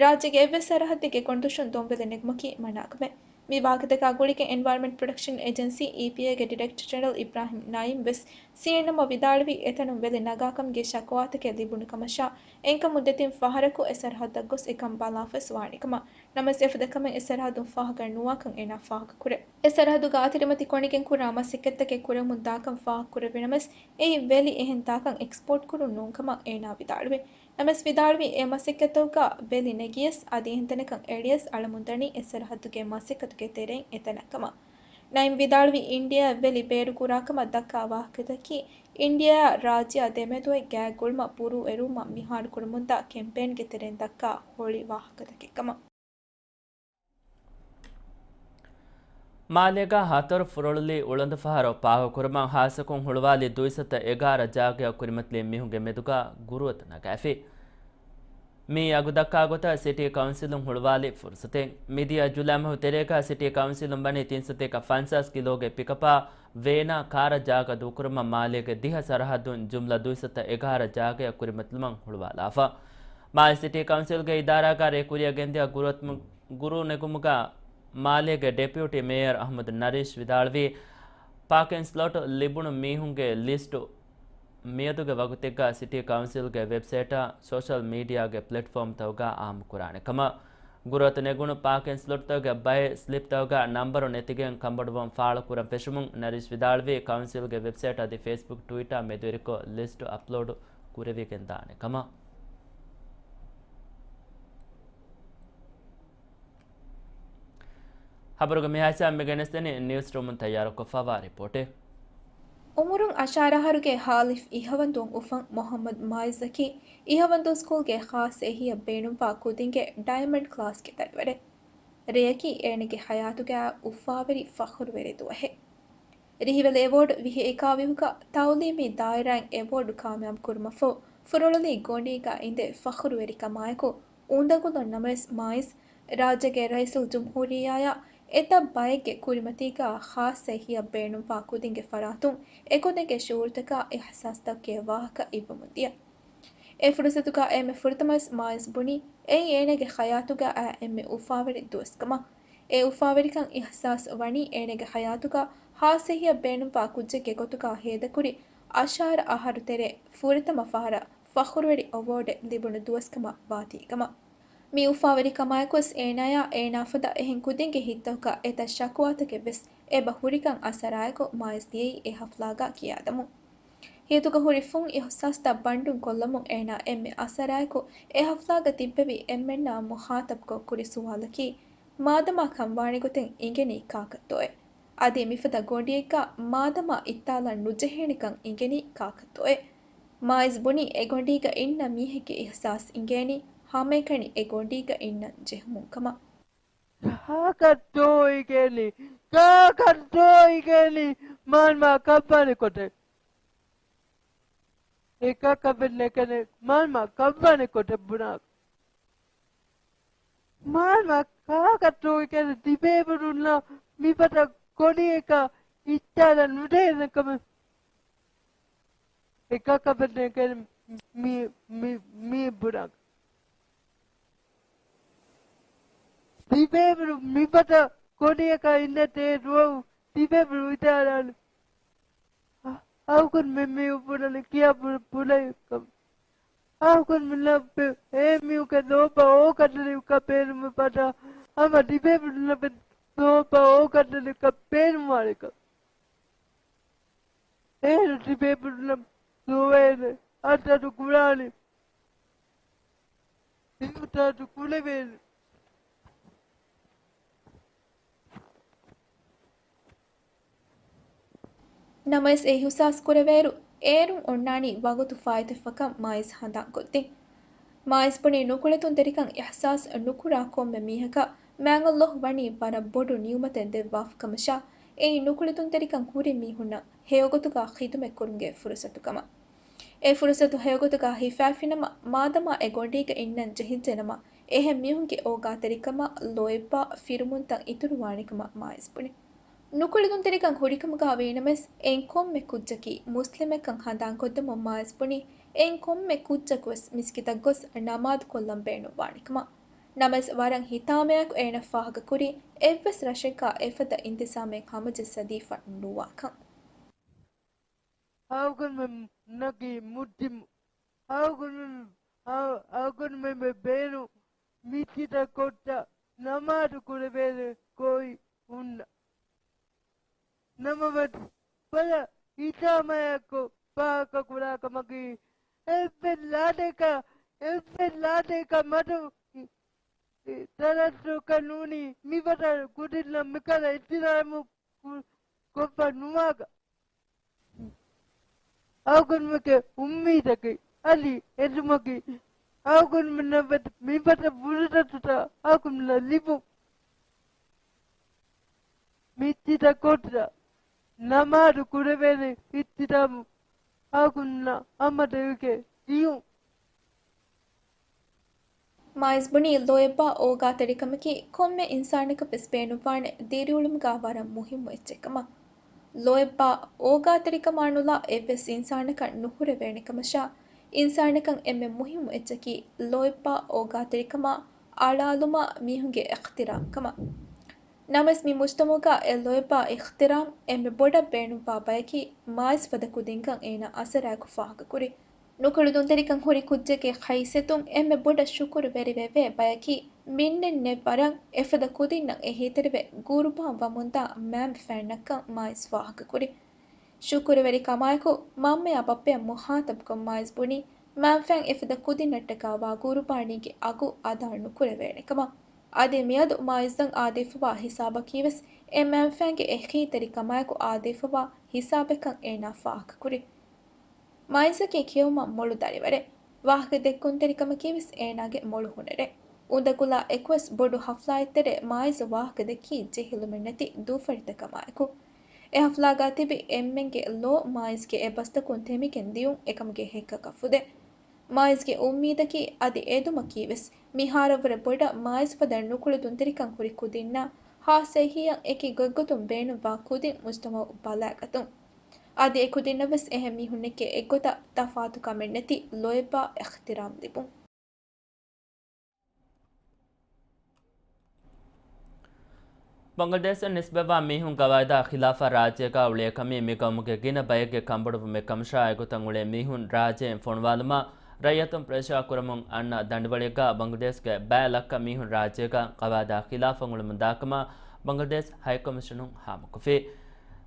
ރާއްޖޭގެ އެއްވެސް ސަރަހައްދެއްގެ ގޮނޑުދޮށުން ދޮންވެލި ނެގުމަކީ މަނާކަމެއް. މި ވާހަކަތަކާ ގުޅިގެން އެންވަޔަރަންމަންޓް ޕްރޮޓެކްޝަން އޭޖެންސީ، އީޕީއޭގެ ޑިރެކްޓަރ ޖެނެރަލް އިބްރާހިމް ނައީމް ވެސް ސީއެންއެމްއަށް ވިދާޅުވީ، އެތަނުން ވެލި ނަގާކަމުގެ ޝަކުވާތަކެއް ލިބުނު ކަމަށާ، އެންކަމުން ދެތިން ފަހަރަކު އެ ސަރަހައްދަށް ގޮސް އެކަން ބަލާފަސް ވާނެ ކަމަށް. ނަމަވެސް އެފަދަ ކަމެއް އެ ސަރަހައްދުން ފާހަގަ ނުވާކަން އޭނާ ފާހަގަކުރޭ. އެ ސަރަހައްދުގަ އަތިރިމަތި ކޮނިގެން ކުރާ މަސައްކަތްތަކެއް ކުރަމުން ދާކަން ފާހަގަކުރެވިނަމަވެސް، އެއީ ވެލި އެހެން ތާކަށް އެކްސްޕޯޓް ކުރުން ނޫން ކަމަށް އޭނާ ވިދާޅުވި. ނަމަވެސް ވިދާޅުވީ، އެ މަސައްކަތްތަކުގަ ވެލި ނެގިޔަސް އަދި އެހެން ތަނަކަށް އެޅިޔަސް އަޅަމުން ދަނީ އެ ސަރަހައްދުގެ މަސައްކަތުގެ ތެރެއިން އެތަނަށް ކަމަށް. ނައިމް ވިދާޅުވީ، އިންޑިއާއަށް ވެލި ބޭރުކުރާކަމަށް ދައްކާ ވާހަކަތަކީ، އިންޑިއާއާ ރާއްޖެއާ ދެމެދު އޮތް ގާތް ގުޅުމަށް ބުރޫ އެރުވުމަށް މިހާރު ކުރަމުންދާ ކެމްޕޭންގެ ތެރެއިން ދައްކާ ހޮޅި ވާހަކަތަކެއް ކަމަށް. މާލޭގަ ހަތަރު ފުރޮޅުލީ އުޅަނދު ފަހަރު ޕާކުކުރުމަށް ހާއްސަކޮށް ހުޅުވާލި ދުއިސައްތަ އެގާރަ ޖާގަޔަށް ކުރިމަތިލީ މީހުންގެ މެދުގަ ގުރޫއަތު ނަގާފި. މި އަގު ދައްކާ ގޮތަށް ސިޓީ ކައުންސިލުން ހުޅުވާލި ފުރުސަތެއް. މިދިޔަ ޖުލައި މަހު ތެރޭގަ ސިޓީ ކައުންސިލުން ވަނީ ތިން ސަތޭކަ ފަންސާސް ކިލޯގެ ޕިކަޕާ ވޭނާ ކާރަށް ޖާގަ ދޫކުރުމަށް މާލޭގެ ދިހަ ސަރަހައްދުން ޖުމްލަ ދުއިސައްތަ އެގާރަ ޖާގަޔަށް ކުރިމަތިލުމަށް ހުޅުވާލާފަ. މާލެ ސިޓީ ކައުންސިލްގެ އިދާރާގަ ރޭ ކުރިއަށް ގެންދިޔަ ގުރޫ ނެގުމުގަ މާލޭގެ ޑެޕިއުޓީ މޭޔަރ އަޙްމަދު ނަރީޝް ވިދާޅުވީ، ޕާކިން ސްލޮޓް ލިބުނު މީހުންގެ ލިސްޓު މިއަދުގެ ވަގުތެއްގަ ސިޓީ ކައުންސިލްގެ ވެބްސައިޓާ ސޯޝަލް މީޑިއާގެ ޕްލެޓްފޯމްތަކުގަ އާއްމުކުރާނެ ކަމަށް. ގުރޫއަތު ނެގުނު ޕާކިން ސްލޮޓްތަކުގެ ބައެއް ސްލިޕްތަކުގަ ނަންބަރު ނެތިގެން ކަންބޮޑުވުން ފާޅުކުރަން ފެށުމުން ނަރީޝް ވިދާޅުވީ، ކައުންސިލްގެ ވެބްސައިޓް އަދި ފޭސްބުކް ޓްވިޓާ މެދުވެރިކޮށް ލިސްޓު އަޕްލޯޑު ކުރެވިގެންދާނެ ކަމަށް. ޚަބަރުގެ މިހާ ހިސާބުން މި ގެނެސްދެނީ ނިއުސްރޫމުން ތައްޔާރުކޮށްފައިވާ ރިޕޯޓެއް. އުމުރުން އަށާރަ އަހަރުގެ ހާލިފް އިހަވަންދޫން އުފަން މުޙައްމަދު މާއިޒަކީ، އިހަވަންދޫ ސްކޫލްގެ ޚާއްޞަ އެހީއަށް ބޭނުންވާ ކުދިންގެ ޑައިމަންޑް ކްލާސްގެ ދަރިވަރެއް. ރެޔަކީ އޭނަގެ ޙަޔާތުގައި އުފާވެރި ފަޚުރުވެރި ދުވަހެއް. ރިހިވެލި އެވޯޑް ވިހި އެކާވީހުގަ ތައުލީމީ ދާއިރާއިން އެވޯޑް ކާމިޔާބު ކުރުމަށްފަހު، ފުރޮޅުލީ ގޮނޑީގަ އިނދެ ފަޚުރުވެރިކަމާއެކު، އުނދަގުލަށް ނަމަވެސް މާއިޒް ރާއްޖޭގެ ރައީސުލްޖުމްހޫރިއްޔާއާ އެތައް ބައެއްގެ ކުރިމަތީގަ ޚާއްޞަ އެހީއަށް ބޭނުންވާ ކުދިންގެ ފަރާތުން އެކުދިންގެ ޝުޢޫރުތަކާ އިޙްސާސްތަކުގެ ވާހަކަ އިއްވަމުންދިޔަ. އެ ފުރުޞަތުގަ އެންމެ ފުރަތަމަވެސް މާއިޒް ބުނީ އެއީ އޭނަގެ ޙަޔާތުގައި އެންމެ އުފާވެރި ދުވަސްކަމަށް. އެ އުފާވެރިކަން އިޙްސާސް ވަނީ އޭނަގެ ޙަޔާތުގަ ޚާއްޞަ އެހީއަށް ބޭނުންވާ ކުއްޖެއްގެ ގޮތުގަ ހޭދަކުރި އަށާރަ އަހަރު ތެރޭ ފުރަތަމަ ފަހަރަށް ފަޚުރުވެރި އެވޯޑެއް ލިބުނު ދުވަސްކަމަށް ވާތީކަމަށް. މި އުފާވެރިކަމާއެކުވެސް އޭނާޔާ އޭނާފަދަ އެހެން ކުދިންގެ ހިތްތަކުގަ އެތައް ޝަކުވާތަކެއްވެސް އެބަ ހުރިކަން އަސަރާއެކު މާއިޒް ދިޔައީ އެ ޙަފްލާގަ ކިޔާދަމުން. ހިތުގަ ހުރި ފުން އިޙްސާސްތައް ބަންޑުން ކޮށްލަމުން އޭނާ އެންމެ އަސަރާއެކު އެ ޙަފްލާގަ ތިއްބެވި އެންމެންނާ މުޚާޠަބްކޮށް ކުރި ސުވާލަކީ، މާދަމާ ކަންވާނެ ގޮތެއް އިނގެނީ ކާކަށްތޯއޭ؟ އަދި މިފަދަ ގޮނޑިއެއްގަ މާދަމާ އިއްތާލަން ނުޖެހޭނެކަން އިނގެނީ ކާކަށްތޯއޭ؟ މާއިޒް ބުނީ އެ ގޮނޑީގަ އިންނަ މީހެއްގެ އިޙްސާސް އިނގޭނީ ހަމައެކަނި އެ ގޮނޑީގަ އިންނަން ޖެހުމުން ކަމަށް. ކާކަށްތޯ އިނގޭނީ؟ ކާކަށްތޯ އިނގޭނީ؟ މާންމާ ކައްވާނެ ކޮޓަށް. އެކަކަށް ނެކެނެ މާންމާ ކައްވާނެ ކޮޓަށް ބުނާ. މާންމާ ކާކަށްތޯ އިނގޭނީ ތިބޭފުޅުންނަށް މިފަދަ ގޮނޑިއެއްގަ އިއްތާލަން ނުޖެހޭނެ ކަމަށް. އެކަކަށް ނެކެނެ މި، މި، މި ބުނާ. ތިބޭފުޅުން މިފަދަ ގޮނޑިއަކަށް އިނދެ ދުވަހު ތިބޭފުޅުން އިތާލާނެ. އަ، އަހަރުމެން މި އުފުލަނީ ކިޔާ ބު، ބުނެ ކަމަށް. އަހަރުމެން ލައްބެ، އެ މީހުންގެ ލޯބި އޯގަންނަނީ ކަ ބޭނުމެއް ފަދަ، ހަމަ ތިބޭފުޅުން ލައްބެ ލޯބި އޯގަންނަނީ ކަ ބޭނުންވާނެ ކަ. އޭރު ތިބޭފުޅުންނަށް ލޯވޭނެ، އަތްދަތު ކުރާނެ، ހިތުދަތު ކުރެވޭނެ. ނަމަވެސް އެ އިހުސާސް ކުރެވޭއިރު، އޭރުން އޮންނާނީ ވަގުތު ފާއިތުވެފަކަން މާއިޒް ހަނދާންކޮށްދިން. މާއިޒް ބުނީ ނުކުޅެދުންތެރިކަން އިހްސާސް ނުކުރާ ކޮންމެ މީހަކަށް މާތް ﷲ ވަނީ ވަރަށް ބޮޑު ނިޢުމަތެއް ދެއްވާފަ ކަމަށާ، އެއީ ނުކުޅެދުންތެރިކަން ހުރި މީހުންނަށް ހެޔޮގޮތުގަ ޚިދުމަތްކުރުމުގެ ފުރުސަތު ކަމަށް. އެ ފުރުސަތު ހެޔޮގޮތުގަ ހިފާފިނަމަ، މާދަމާ އެ ގޮނޑީގަ އިންނަން ޖެހިއްޖެނަމަ، އެހެން މީހުންގެ އޯގާތެރިކަމާ ލޯތްބާ ފިރުމުންތައް އިތުރުވާނެކަމަށް މާތްޒް ބުނި. ނުކުޅެދުންތެރިކަން ހުރިކަމުގަ ވީނަމަވެސް، އެއިން ކޮންމެ ކުއްޖަކީ މުސްލިމެއްކަން ހަނދާންކޮށްދެމުން މާތްޒް ބުނި، އެއިން ކޮންމެ ކުއްޖަކުވެސް މިސްކިތަށް ގޮސް ނަމާދު ކޮށްލަން ބޭނުންވާނެކަމަށް. ނަމަވެސް ވަރަށް ހިތާމަޔާއެކު އޭނަ ފާހަގަކުރީ، އެއްވެސް ރަށެއްގަ އެފަދަ އިންތިޒާމެއް ހަމަޖައްސަދީފަ ނުވާކަން. އަޅުގަނޑުމެންނަކީ މުސްލިމު. އަޅުގަނޑުމެން، އަޅު-، އަޅުގަނޑުމެން ބޭނު މިސްކިތަށް ކޮށްޓަށް ނަމާދު ކުރެވޭނެ ގޮތް ހުންނަ. ނަމަވެސް، ވަރަށް ހިތާމަޔާއެކު ފާހަގަކުރާ ކަމަކީ، އެއްވެސް ލާދައަކަށް، އެއްވެސް ލާދައަކަށް މަދު ތަރައްދުދުކަށް ނޫނީ، މިފަދަ ކުދިންނަށް މިކަހަލަ އިޙްތިރާމު ކު-، ކޮށްފަ ނުވާކަށް. އަޅުގަނޑުމެންގެ އުއްމީދަކީ، އަދި އެދުމަކީ، އަޅުގަނޑުމެންނަށް ވެސް މިފަދަ ފުރުސަތުތައް އަޅުގަނޑުމެންނަށް ލިބުން. މިސްކިތަށް ކޮށްޓަށް ނަމާދު ކުރެވޭނެ އިޙްތިރާމު އަޅުގަނޑުމެންނަށް ހަމަ ދެވިގެން ދިޔުން. މާތްޒް ބުނީ، ލޯތްބާ އޯގާތެރިކަމަކީ ކޮންމެ އިންސާނަކަށް ވެސް ބޭނުންވާނެ ދިރިއުޅުމުގަ ވަރަށް މުހިއްމު އެއްޗެއް ކަމަށް. ލޯތްބާ އޯގާތެރިކަމާ ނުލާ އެއްވެސް އިންސާނަކަށް ނުހުރެވޭނެ ކަމަށާ، އިންސާނަކަށް އެންމެ މުހިއްމު އެއްޗަކީ ލޯތްބާ އޯގާތެރިކަމާ އަޅާލުމާ މީހުންގެ އިޙްތިރާމް ކަމަށް. ނަމަވެސް މި މުޖްތަމަޢުގަ އެ ލޯތްބާ އިޙްތިރާމް އެންމެ ބޮޑަށް ބޭނުންވާ ބަޔަކީ މާތްޒް ފަދަ ކުދިންކަން އޭނާ އަސަރާއެކު ފާހަގަކުރި. ނުކުޅެދުންތެރިކަން ހުރި ކުއްޖެއްގެ ހައިސިއްޔަތުން އެންމެ ބޮޑަށް ޝުކުރުވެރިވެވޭ ބަޔަކީ މިންނެއް ނެތް ވަރަށް އެފަދަ ކުދިންނަށް އެހީތެރިވެ ގުރުބާން ވަމުންދާ މާންބަފައިންނަށްކަން މާތްޒް ފާހަގަކުރި. ޝުކުރުވެރިކަމާއެކު، މަންމަޔާ ބައްޕަޔަށް މުޚާޠަބުކޮށް މާތްޒް ބުނީ، މާންފައިން އެފަދަ ކުދިންނަށްޓަކާ ވާ ގުރުބާނީގެ އަގު އަދާ ނުކުރެވޭނެކަމަށް. އަދި މިއަދު މާތްޒަށް އާދެވިފަވާ ހިސާބަކީވެސް އެ މާންފައިންގެ އެހީތެރިކަމާއެކު އާދެވިފަވާ ހިސާބެއްކަން އޭނާ ފާހަގަކުރި. މާތްޒަކީ ކިޔެވުމަށް މޮޅު ދަރިވަރެއް. ވާހަކަ ދެއްކުންތެރިކަމަކީވެސް އޭނާގެ މޮޅު ހުނަރެއް. އުނދަގުލާ އެކުވެސް ބޮޑު ޙަފްލާއެއްތެރޭ މާތްޒު ވާހަކަ ދެއްކީ ޖެހިލުމެއްނެތި ދޫފަށިތަކަމާއެކު. އެ ޙަފްލާގަ ތިބި އެންމެންގެ ލޯ މާތްޒްގެ އެ ބަސްތަކުން ތެމިގެން ދިޔުން އެކަމުގެ ހެއްކަކަށް ފުދޭ. މާތްޒްގެ އުއްމީދަކީ އަދި އެދުމަކީވެސް މިހާރަށްވުރެ ބޮޑަށް މާތްޒް ފަދަ ނުކުޅެދުންތެރިކަން ހުރި ކުދިންނާ ހާއްސަ އެހީއަށް އެކި ގޮތްގޮތުން ބޭނުންވާ ކުދިން މުޖްތަމަޢު ބަލައިގަތުން. އަދި އެ ކުދިންނަށްވެސް އެހެން މީހުންނެއްގެ އެއްގޮތަށް ތަފާތު ކަމެއްނެތި ލޯތްބާ އިޙްތިރާމް ލިބުން. ބަނގްލަދޭޝަށް ނިސްބަތްވާ މީހުން ގަވާއިދާ ޚިލާފަށް ރާއްޖޭގަ އުޅޭ ކަމީ މި ގައުމުގެ ގިނަ ބައެއްގެ ކަންބޮޑުވުމެއް ކަމަށާ އެގޮތަށް އުޅޭ މީހުން ރާއްޖެއިން ފޮނުވާލުމަށް ރައްޔިތުން ޕްރެޝާ ކުރަމުން އަންނަ ދަނޑިވަޅެއްގަ ބަނގްލަދޭޝްގެ ބައި ލައްކަ މީހުން ރާއްޖޭގަ ގަވާއިދާ ޚިލާފަށް އުޅެމުންދާކަމަށް ބަނގްލަދޭޝް ހައިކޮމިޝަނުން ހާމަކޮށްފި.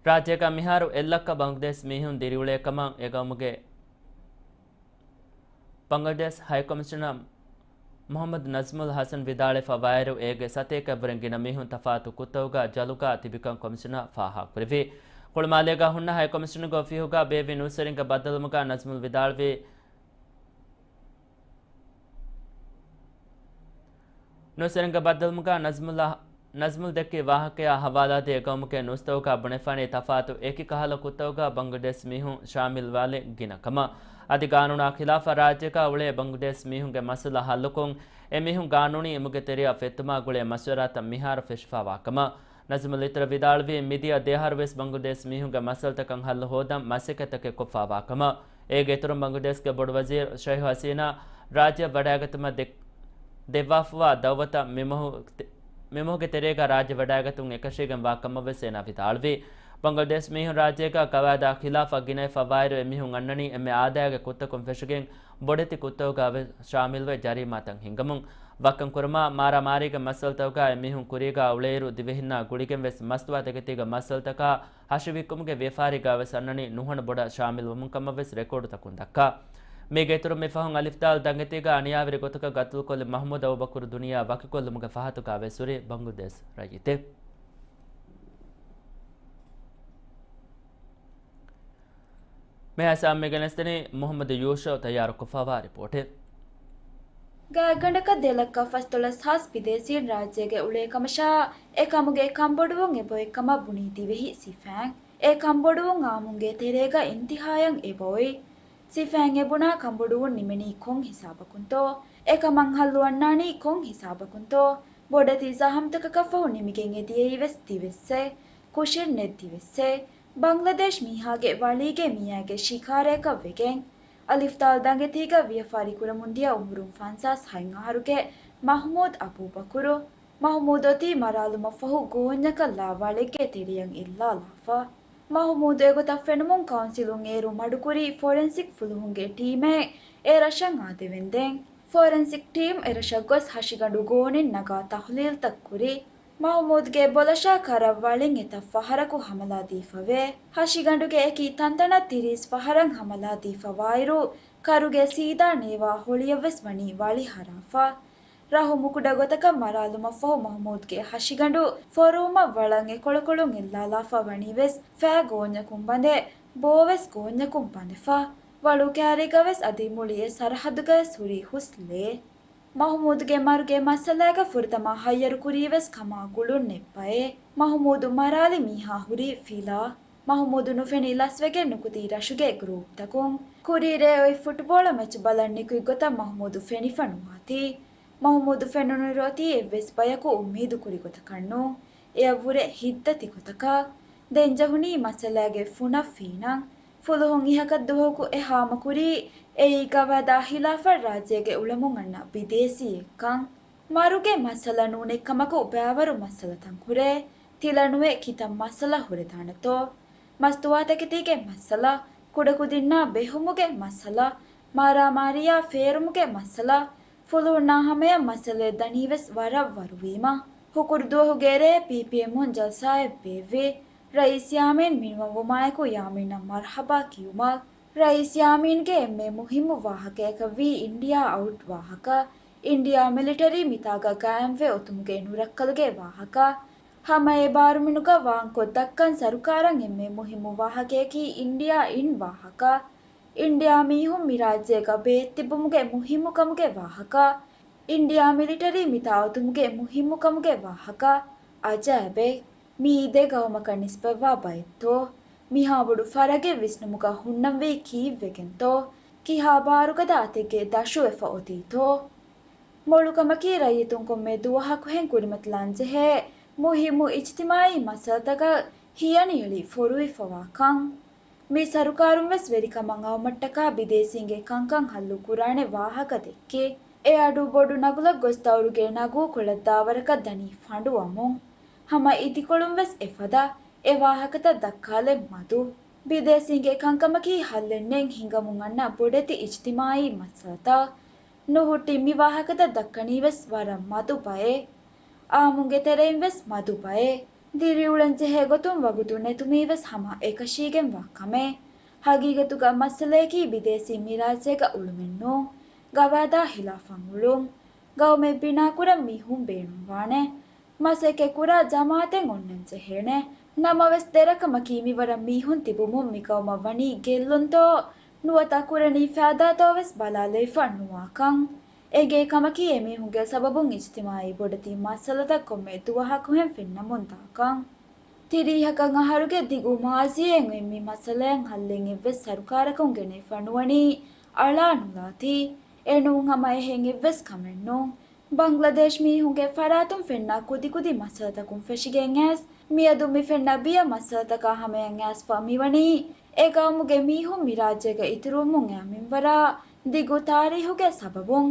ރާއްޖޭގަ މިހާރު އެއްލައްކަ ބަނގްލަދޭޝް މީހުން ދިރިއުޅޭ ކަމަށް އެގައުމުގެ ބަނގްލަދޭޝް ހައިކޮމިޝަނަރ މުޙައްމަދު ނަޖްމުލް ޙަސަން ވިދާޅުވެފަ ވާއިރު، އޭގެ ސަތޭކައެއްވުރެން ގިނަ މީހުން ތަފާތު ކުށްތަކުގަ ޖަލުގަ ތިބިކަން ކޮމިޝަނަރ ފާހަގަކުރެއްވި. ކުޅުމާލޭގަ ހުންނަ ހައިކޮމިޝަނުގެ އޮފީހުގަ ބޭއްވި ނޫސްވެރިންގެ ބައްދަލުވުމުގަ ނަޖްމުލް ވިދާޅުވީ، ނޫސްވެރިންގެ ބައްދަލުވުމުގަ ނަޖްމުލް ނަޒްމުލް ދެއްކި ވާހަކަޔާ ހަވާލާދޭ އެގައުމުގެ ނޫސްތަކުގަ ބުނެފާނީ ތަފާތު އެކި ކަހަލަ ކުށްތަކުގަ ބަނގްލަދޭޝް މީހުން ޝާމިލްވާލެއް ގިނަ ކަމަށް. އަދި ގާނޫނާ ޚިލާފަށް ރާއްޖޭގަ އުޅޭ ބަނގްލަދޭޝް މީހުންގެ މައްސަލަ ހައްލުކޮށް، އެ މީހުން ގާނޫނީ އިމުގެ ތެރެއަށް ފެއްތުމާ ގުޅޭ މަޝްވަރާތައް މިހާރު ފެށިފާވާ ކަމަށް. ނަޒްމުލް އިތުރަށް ވިދާޅުވީ، މިދިޔަ ދެއަހަރު ވެސް ބަނގްލަދޭޝް މީހުންގެ މައްސަލަތަކަށް ހައްލު ހޯދަން މަސައްކަތްތަކެއް ކޮށްފާވާ ކަމަށް. އޭގެ އިތުރުން ބަނގްލަދޭޝްގެ ބޮޑު ވަޒީރު ޝައިހު ހަސީނާ ރާއްޖެއަށް ވަޑައިގަތުމަށް ދެ-، ދެއްވާފަވާ ދައުވަތަށް މިމަހު-، މިމަހުގެ ތެރޭގަ ރާއްޖެ ވަޑައިގަތުން އެކަށީގެން ވާ ކަމަށް ވެސް އޭނާ ވިދާޅުވި. ބަނގްލަދޭޝް މީހުން ރާއްޖޭގަ ގަވާއިދާ ޚިލާފަށް ގިނައެއް ފައްވާއިރު، އެމީހުން އަންނަނީ އެންމެ އާދައިގެ ކުށްތަކުން ފެށިގެން، ބޮޑެތި ކުށްތަކުގަ ވެސް ޝާމިލްވެ ޖަރީމާތައް ހިންގަމުން. ވައްކަން ކުރުމާ، މާރާމާރީގެ މައްސަލަތަކުގަ އެމީހުން ކުރީގަ އުޅޭއިރު، ދިވެހިންނާ ގުޅިގެން ވެސް މަސްތުވާ ތަކެތީގެ މައްސަލަތަކާ، ހަށިވިއްކުމުގެ ވިޔަފާރީގަ ވެސް އަންނަނީ ނުހަނު ބޮޑަށް ޝާމިލް ވަމުން ކަމަށް ވެސް ރެކޯޑުތަކުން ދައްކާ. މީގެ އިތުރުން މި ފަހުން އަލިފްދާލް ދަނގެތީގަ އަނިޔާވެރި ގޮތަކަށް ގަތުލުކޮށްލި މަޙްމޫދު އަބޫބަކުރު ދުނިޔެއާ ވަކިކޮށްލުމުގެ ފަހަތުގަ ވެސް ހުރި ބަނގްލަދޭޝް ރައްޔިތެއް. މިހާ ސާމް މި ގެނެސްދެނީ މުޙައްމަދު ޔޫޝައު ތައްޔާރުކޮށްފައިވާ ރިޕޯޓެއް. ގާތްގަނޑަކަށް ދެލައްކަ ފަސްދޮޅަސް ހާސް ބިދޭސީން ރާއްޖޭގަ އުޅޭ ކަމަށާ، އެ ކަމުގެ ކަންބޮޑުވުން އެބައޮތް ކަމަށް ބުނީ ދިވެހި ސިފައިން. އެ ކަންބޮޑުވުން އާއްމުންގެ ތެރޭގަ އިންތިހާޔަށް އެބައޮތް. ސިފައިން އެބުނާ ކަންބޮޑުވުން ނިމެނީ ކޮން ހިސާބަކުންތޯ؟ އެކަމަށް ހައްލު އަންނާނީ ކޮން ހިސާބަކުންތޯ؟ ބޮޑެތި ޒަހަމްތަކަކަށްފަހު ނިމިގެން އެ ދިޔައީވެސް ދިވެއްސެއް، ކުށެއް ނެތް ދިވެއްސެއް. ބަންގްލަދޭޝް މީހާގެ ވަޅީގެ މީހާގެ ޝިކާރަޔަކަށް ވެގެން، އަލިފްދާލް ދަނގެތީގަ ވިޔަފާރި ކުރަމުން ދިޔަ އުމުރުން ފަންސާސް ހަތް އަހަރުގެ މަހުމޫދު އަބޫބަކުރު. މަހުމޫދު އޮތީ މަރާލުމަށްފަހު ގޯންޏަކަށްލާ ވަޅެއްގެ ތެރެޔަށް އެއްލާލާފަ. މަހުމޫދު އެގޮތަށް ފެނުމުން ކައުންސިލުން އޭރު މަޑުކުރީ ފޮރެންސިކް ފުލުހުންގެ ޓީމެއް އެ ރަށަށް އާދެވެންދެން. ފޮރެންސިކް ޓީމް އެރަށަށް ގޮސް ހަށިގަނޑު ގޯނެއް ނަގާ ތަހުލީލްތައް ކުރި. މަހުމޫދުގެ ބޮލަށާ ކަރަށް ވަޅިން އެތައް ފަހަރަކު ހަމަލާ ދީފަވޭ. ހަށިގަނޑުގެ އެކި ތަންތަނަށް ތިރީސް ފަހަރަށް ހަމަލާ ދީފަވާއިރު، ކަރުގެ ސީދާ ނޭވާ ހޮޅިއަށްވެސް ވަނީ ވަޅި ހަރާފަ. ރަހުމުކުޑަ ގޮތަކަށް މަރާލުމަށްފަހު މަހުމޫދުގެ ހަށިގަނޑު ފޮރުވުމަށް ވަޅަށް އެކޮޅަކޮޅުން އެއްލާލާފަ ވަނީވެސް ފައި ގޯންޏަކުން ބަނދެ، ބޯވެސް ގޯންޏަކުން ބަނދެފަ. ވަޅު ކައިރީގަވެސް އަދި މުޅި އެ ސަރަހައްދުގަވެސް ހުރީ ހުސް ލޭ. މަހުމޫދުގެ މަރުގެ މައްސަލައިގަ ފުރަތަމަ ހައްޔަރު ކުރީވެސް ކަމާ ގުޅުން ނެތް ބައެއް. މަހުމޫދު މަރާލި މީހާ ހުރީ ފިލާ. މަހުމޫދު ނުފެނި ލަސްވެގެން ނުކުތީ ރަށުގެ ގްރޫޕްތަކުން. ކުރީ ރޭ އޮތް ފުޓްބޯޅަ މެޗް ބަލަން ނިކުތް ގޮތަށް މަހުމޫދު ފެނިފަ ނުވާތީ. މަހުމޫދު ފެނުނުއިރު އޮތީ އެއްވެސް ބަޔަކު އުއްމީދު ކުރި ގޮތަކަށް ނޫން. އެޔަށްވުރެ ހިތްދަތި ގޮތަކަށް. ދެން ޖެހުނީ މައްސަލައިގެ ފުނަށް ފީނަން. ފުލުހުން އިހަކަށް ދުވަހަކު އެ ހާމަކުރީ އެއީ ގަވާއިދާ ހިލާފަށް ރާއްޖޭގަ އުޅަމުން އަންނަ ބިދޭސީއެއްކަން. މަރުގެ މައްސަލަ ނޫނެއްކަމަކު ބައިވަރު މައްސަލަތައް ހުރޭ. ތިލަނުވެ ކިތައް މައްސަލަ ހުރެދާނެތޯ؟ މަސްތުވާތަކެތީގެ މައްސަލަ، ކުޑަކުދިންނާ ބެހުމުގެ މައްސަލަ، މާރާމާރީއާ ފޭރުމުގެ މައްސަލަ، ފުލުހުންނާ ހަމަޔަށް މައްސަލައެއް ދަނީވެސް ވަރަށް ވަރުވީމަ. ހުކުރު ދުވަހުގެ ރޭ ޕީޕީއެމުން ޖަލްސާއެއް ބޭއްވި. ރައީސް ޔާމީން މިނިވަންވުމާއެކު ޔާމީނަށް މަރްހަބާ ކިޔުމަށް. ރައީސް ޔާމީންގެ އެންމެ މުހިއްމު ވާހަކަޔަކަށްވީ އިންޑިއާ އައުޓް ވާހަކަ. އިންޑިއާ މިލިޓަރީ މިތާގަ ގާއިމްވެ އޮތުމުގެ ނުރައްކަލުގެ ވާހަކަ. ހަމަ އެ ބާރުމިނުގަ ވާންކޮށް ދައްކަން ސަރުކާރަށް އެންމެ މުހިއްމު ވާހަކަޔަކީ އިންޑިއާ އިން ވާހަކަ. އިންޑިއާ މީހުން މި ރާއްޖޭގަ ބޭތިއްބުމުގެ މުހިއްމުކަމުގެ ވާހަކަ. އިންޑިއާ މިލިޓަރީ މިތާ އޮތުމުގެ މުހިއްމުކަމުގެ ވާހަކަ. އަޖައިބެއް. މިއީ ދެ ގައުމަކަށް ނިސްބަތްވާ ބައެއްތޯ؟ މިހާބޮޑު ފަރަގެއް ވިސްނުމުގަ ހުންނަންވީ ކީއްވެގެންތޯ؟ ކިހާ ބާރުގަދަ އަތެއްގެ ދަށުވެފަ އޮތީތޯ؟ މޮޅުކަމަކީ ރައްޔިތުން ކޮންމެ ދުވަހަކުހެން ކުރިމަތިލާންޖެހޭ މުހިއްމު އިޖްތިމާއީ މައްސަލަތަކަށް ހިޔަނިހެޅި ފޮރުވިފަވާކަން. މި ސަރުކާރުންވެސް ވެރިކަމަށް އައުމަށްޓަކާ ބިދޭސީންގެ ކަންކަން ހައްލު ކުރާނެ ވާހަކަ ދެއްކި. އެ އަޑު ބޮޑު ނަގުލަށް ގޮސް ދައުރުގެ ނަގޫކޮޅަށް ދާވަރަކަށް ދަނީ ފަނޑު އަމުން. ހަމަ އިދިކޮޅުންވެސް އެފަދަ އެ ވާހަކަތައް ދައްކާލެއް މަދު. ބިދޭސީންގެ ކަންކަމަކީ ހައްލެއް ނެތް ހިނގަމުން އަންނަ ބޮޑެތި އިޖްތިމާއީ މައްސަލަތައް. ނުހުއްޓި މި ވާހަކަތައް ދައްކަނީވެސް ވަރަށް މަދު ބައެއް. އާއްމުންގެ ތެރެއިންވެސް މަދު ބައެއް. ދިރިއުޅެންޖެހޭ ގޮތުން ވަގުތު ނެތުމީވެސް ހަމަ އެކަށީގެންވާ ކަމެއް. ހަގީގަތުގަ މައްސަލަޔަކީ ބިދޭސީން މި ރާއްޖޭގަ އުޅުމެއްނޫން، ގަވާއިދާ ހިލާފަށް އުޅުން. ގައުމެއް ބިނާކުރަން މީހުން ބޭނުންވާނެ. މަސައްކަތްކުރާ ޖަމާއަތެއް އޮންނަންޖެހޭނެ. ނަމަވެސް ދެރަކަމަކީ މިވަރަށް މީހުން ތިބުމުން މިގައުމަށް ވަނީ ގެއްލުންތޯ ނުވަތަ ކުރަނީ ފައިދާތޯވެސް ބަލާލައިފަ ނުވާކަން. އެނގޭ ކަމަކީ އެމީހުންގެ ސަބަބުން އިޖްތިމާއީ ބޮޑެތި މައްސަލަތައް ކޮންމެ ދުވަހަކުހެން ފެންނަމުންދާކަން. ތިރީހަކަށް އަހަރުގެ ދިގު މާޒީއެއް އޮތް މި މައްސަލައަށް ހައްލެއް އެއްވެސް ސަރުކާރަކުން ގެނެވިފަ ނުވަނީ އަޅާ ނުލާތީ. އެނޫން ހަމަ އެހެން އެއްވެސް ކަމެއްނޫން. ބަންގްލަދޭޝް މީހުންގެ ފަރާތުން ފެންނަ ކުދިކުދި މައްސަލަތަކުން ފެށިގެން އައިސް، މިއަދު މި ފެންނަ ބިޔަ މައްސަލަތަކާ ހަމަޔަށް އައިސްފަ މިވަނީ، އެ ގައުމުގެ މީހުން މި ރާއްޖޭގަ އިތުރުވުމުން އައި މިންވަރާ ދިގު ތާރީހުގެ ސަބަބުން.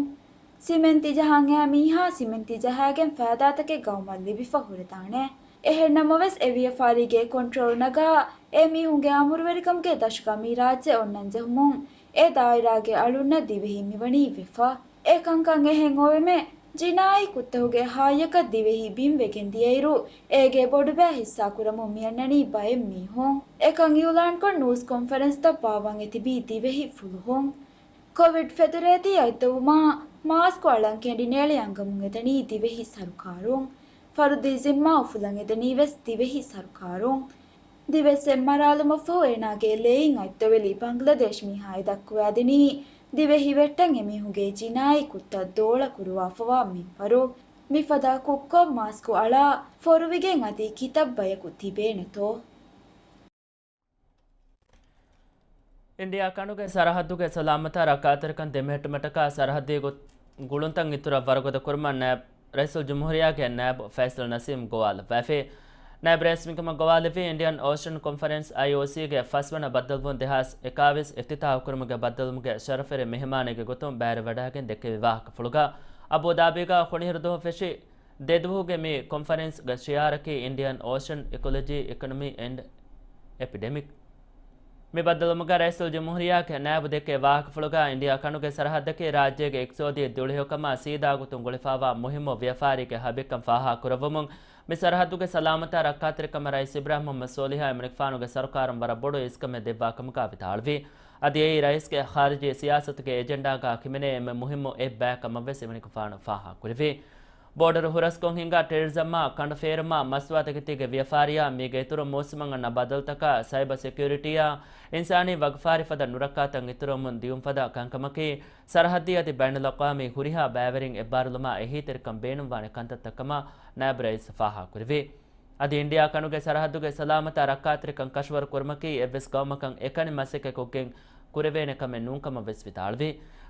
ސިމެން ތިޖަހަން އައި މީހާ ސިމެން ތިޖަހައިގެން ފައިދާތަކެއް ގައުމަށް ލިބިފަ ހުރެދާނެ. އެހެންނަމަވެސް، އެ ވިޔަފާރީގެ ކޮންޓްރޯލް ނަގާ، އެ މީހުންގެ އަމުރުވެރިކަމުގެ ދަށުގަ މި ރާއްޖެ އޮންނަން ޖެހުމުން، އެ ދާއިރާގެ އަޅުންނަށް ދިވެހި މިވަނީ ވެފަ. އެ ކަންކަން އެހެން އޮވެމެ، ޖިނާއީ ކުށްތަކުގެ ހާއްޔަކަށް ދިވެހި ބިންވެގެން ދިޔައިރު، އޭގެ ބޮޑުބައި ހިއްސާ ކުރަމުން މިއަންނަނީ ބައެއް މީހުން. އެކަން އިއުލާންކޮށް ނޫސް ކޮންފަރެންސްތައް ބާއްވަން އެތިބީ ދިވެހި ފުލުހުން. ކޮވިޑް ފެތުރޭތީ އަތްދޮވުމާ، މާސްކު އަޅަން ކެނޑިނޭޅި އަންގަމުން އެދަނީ ދިވެހި ސަރުކާރުން. ފަރުދީ ޒިންމާ އުފުލަން އެދަނީވެސް ދިވެހި ސަރުކާރުން. ދިވެއްސެއް މަރާލުމަށްފަހު އޭނާގެ ލެއިން އަތްދޮވެލި ބަންގްލަދޭޝް މީހާއި ދައްކުވާދިނީ ދިވެހިވެއްޓަށް އެމީހުންގެ ޖިނާއީ ކުށްތައް ދޯޅަކުރުވާފަވާ މިންވަރު، މިފަދަ ކުށްކޮށް މާސްކު އަޅާ ފޮރުވިގެން އަދި ކިތައް ބަޔަކު ތިބޭނެތޯ؟ އިންޑިއާ ކަނޑުގެ ސަރަހައްދުގެ ސަލާމަތާ ރައްކާތެރިކަން ދެމެހެއްޓުމަށްޓަކާ ސަރަހައްދީ ގު-، ގުޅުންތައް އިތުރަށް ވަރުގަދަ ކުރުމަށް ނައިބް ރައީސުލްޖުމްހޫރިއްޔާގެ ނައިބު ފައިސަލް ނަސީމް ގޮވާލައްވައިފި. ނައިބް ރައީސް މިކަމަށް ގޮވާލެއްވީ އިންޑިއަން އޯޝަން ކޮންފަރެންސް، އައިއޯސީ، ގެ ފަސްވަނަ ބައްދަލުވުން ދެހާސް އެކާވީސް އިފްތިތާހު ކުރުމުގެ ބައްދަލުވުމުގެ ޝަރަފުވެރި މެހެމާނެއްގެ ގޮތުން ބައިވެރިވަޑައިގެން ދެއްކެވި ވާހަކަފުޅުގަ، އަބޫދާބީގަ ކޮނިހިރު ދުވަހު ފެށި ދެ ދުވަހުގެ މި ކޮންފަރެންސްގެ ޝިއާރަކީ އިންޑިއަން އޯޝަން އިކޮލޮޖީ، އިކޮނޮމީ އެންޑް އެޕިޑެމިކް. މި ބައްދަލުވުމުގަ ރައީސުލްޖުމްހޫރިއްޔާގެ ނައިބު ދެއްކޭ ވާހަކަފުޅުގަ އިންޑިއާ ކަނޑުގެ ސަރަހައްދަކީ ރާއްޖޭގެ އިޤްތިޞާދީ ދުޅިހުކަމާ ސީދާ ގޮތުން ގުޅިފައިވާ މުހިއްމު ވިޔަފާރީގެ ހަބެއްކަން ފާހަގަކުރައްވަމުން، މި ސަރަހައްދުގެ ސަލާމަތާ ރައްކާތެރިކަމަށް ރައީސް އިބްރާހިމް މުޙައްމަދު ޞޯލިޙަށް އެމަނިކުފާނުގެ ސަރުކާރުން ވަރަށް ބޮޑު އިސްކަމެއް ދެއްވާ ކަމުގަ ވިދާޅުވި. އަދި އެއީ ރައީސްގެ ޚާރިޖީ ސިޔާސަތުގެ އެޖެންޑާގަ ހިމެނޭ އެންމެ މުހިއްމު އެއް ބަޔަކަށް ކަމަށްވެސް އެމަނިކުފާނު ފާހަގަކުރެއްވި. ބޯޑަރު ހުރަސްކޮށް ހިނގާ ޓެރަރިޒަމާ، ކަނޑު ފޭރުމާ، މަސްތުވާތަކެތީގެ ވިޔަފާރިއާ، މީގެ އިތުރުން މޫސުމަށް އަންނަ ބަދަލުތަކާ، ސައިބަ ސެކިއުރިޓީއާ، އިންސާނީ ވަގުފާރި ފަދަ ނުރައްކާތައް އިތުރުވަމުން ދިޔުން ފަދަ ކަންކަމަކީ، ސަރަހައްދީ އަދި ބައިނަލްއަޤްވާމީ ހުރިހާ ބައިވެރިން އެއްބާރުލުމާ އެހީތެރިކަން ބޭނުންވާނެ ކަންތައްތައް ކަމަށް ނައިބު ރައީސް ފާހަގަކުރެއްވި. އަދި އިންޑިއާ ކަނޑުގެ ސަރަހައްދުގެ ސަލާމަތާ ރައްކާތެރިކަން ކަށަވަރު ކުރުމަކީ އެއްވެސް ގައުމަކަށް އެކަނި މަސައްކަތްކޮށްގެން ކުރެވޭނެ ކަމެއް ނޫން ކަމަށް ވެސް ވިދާޅުވި.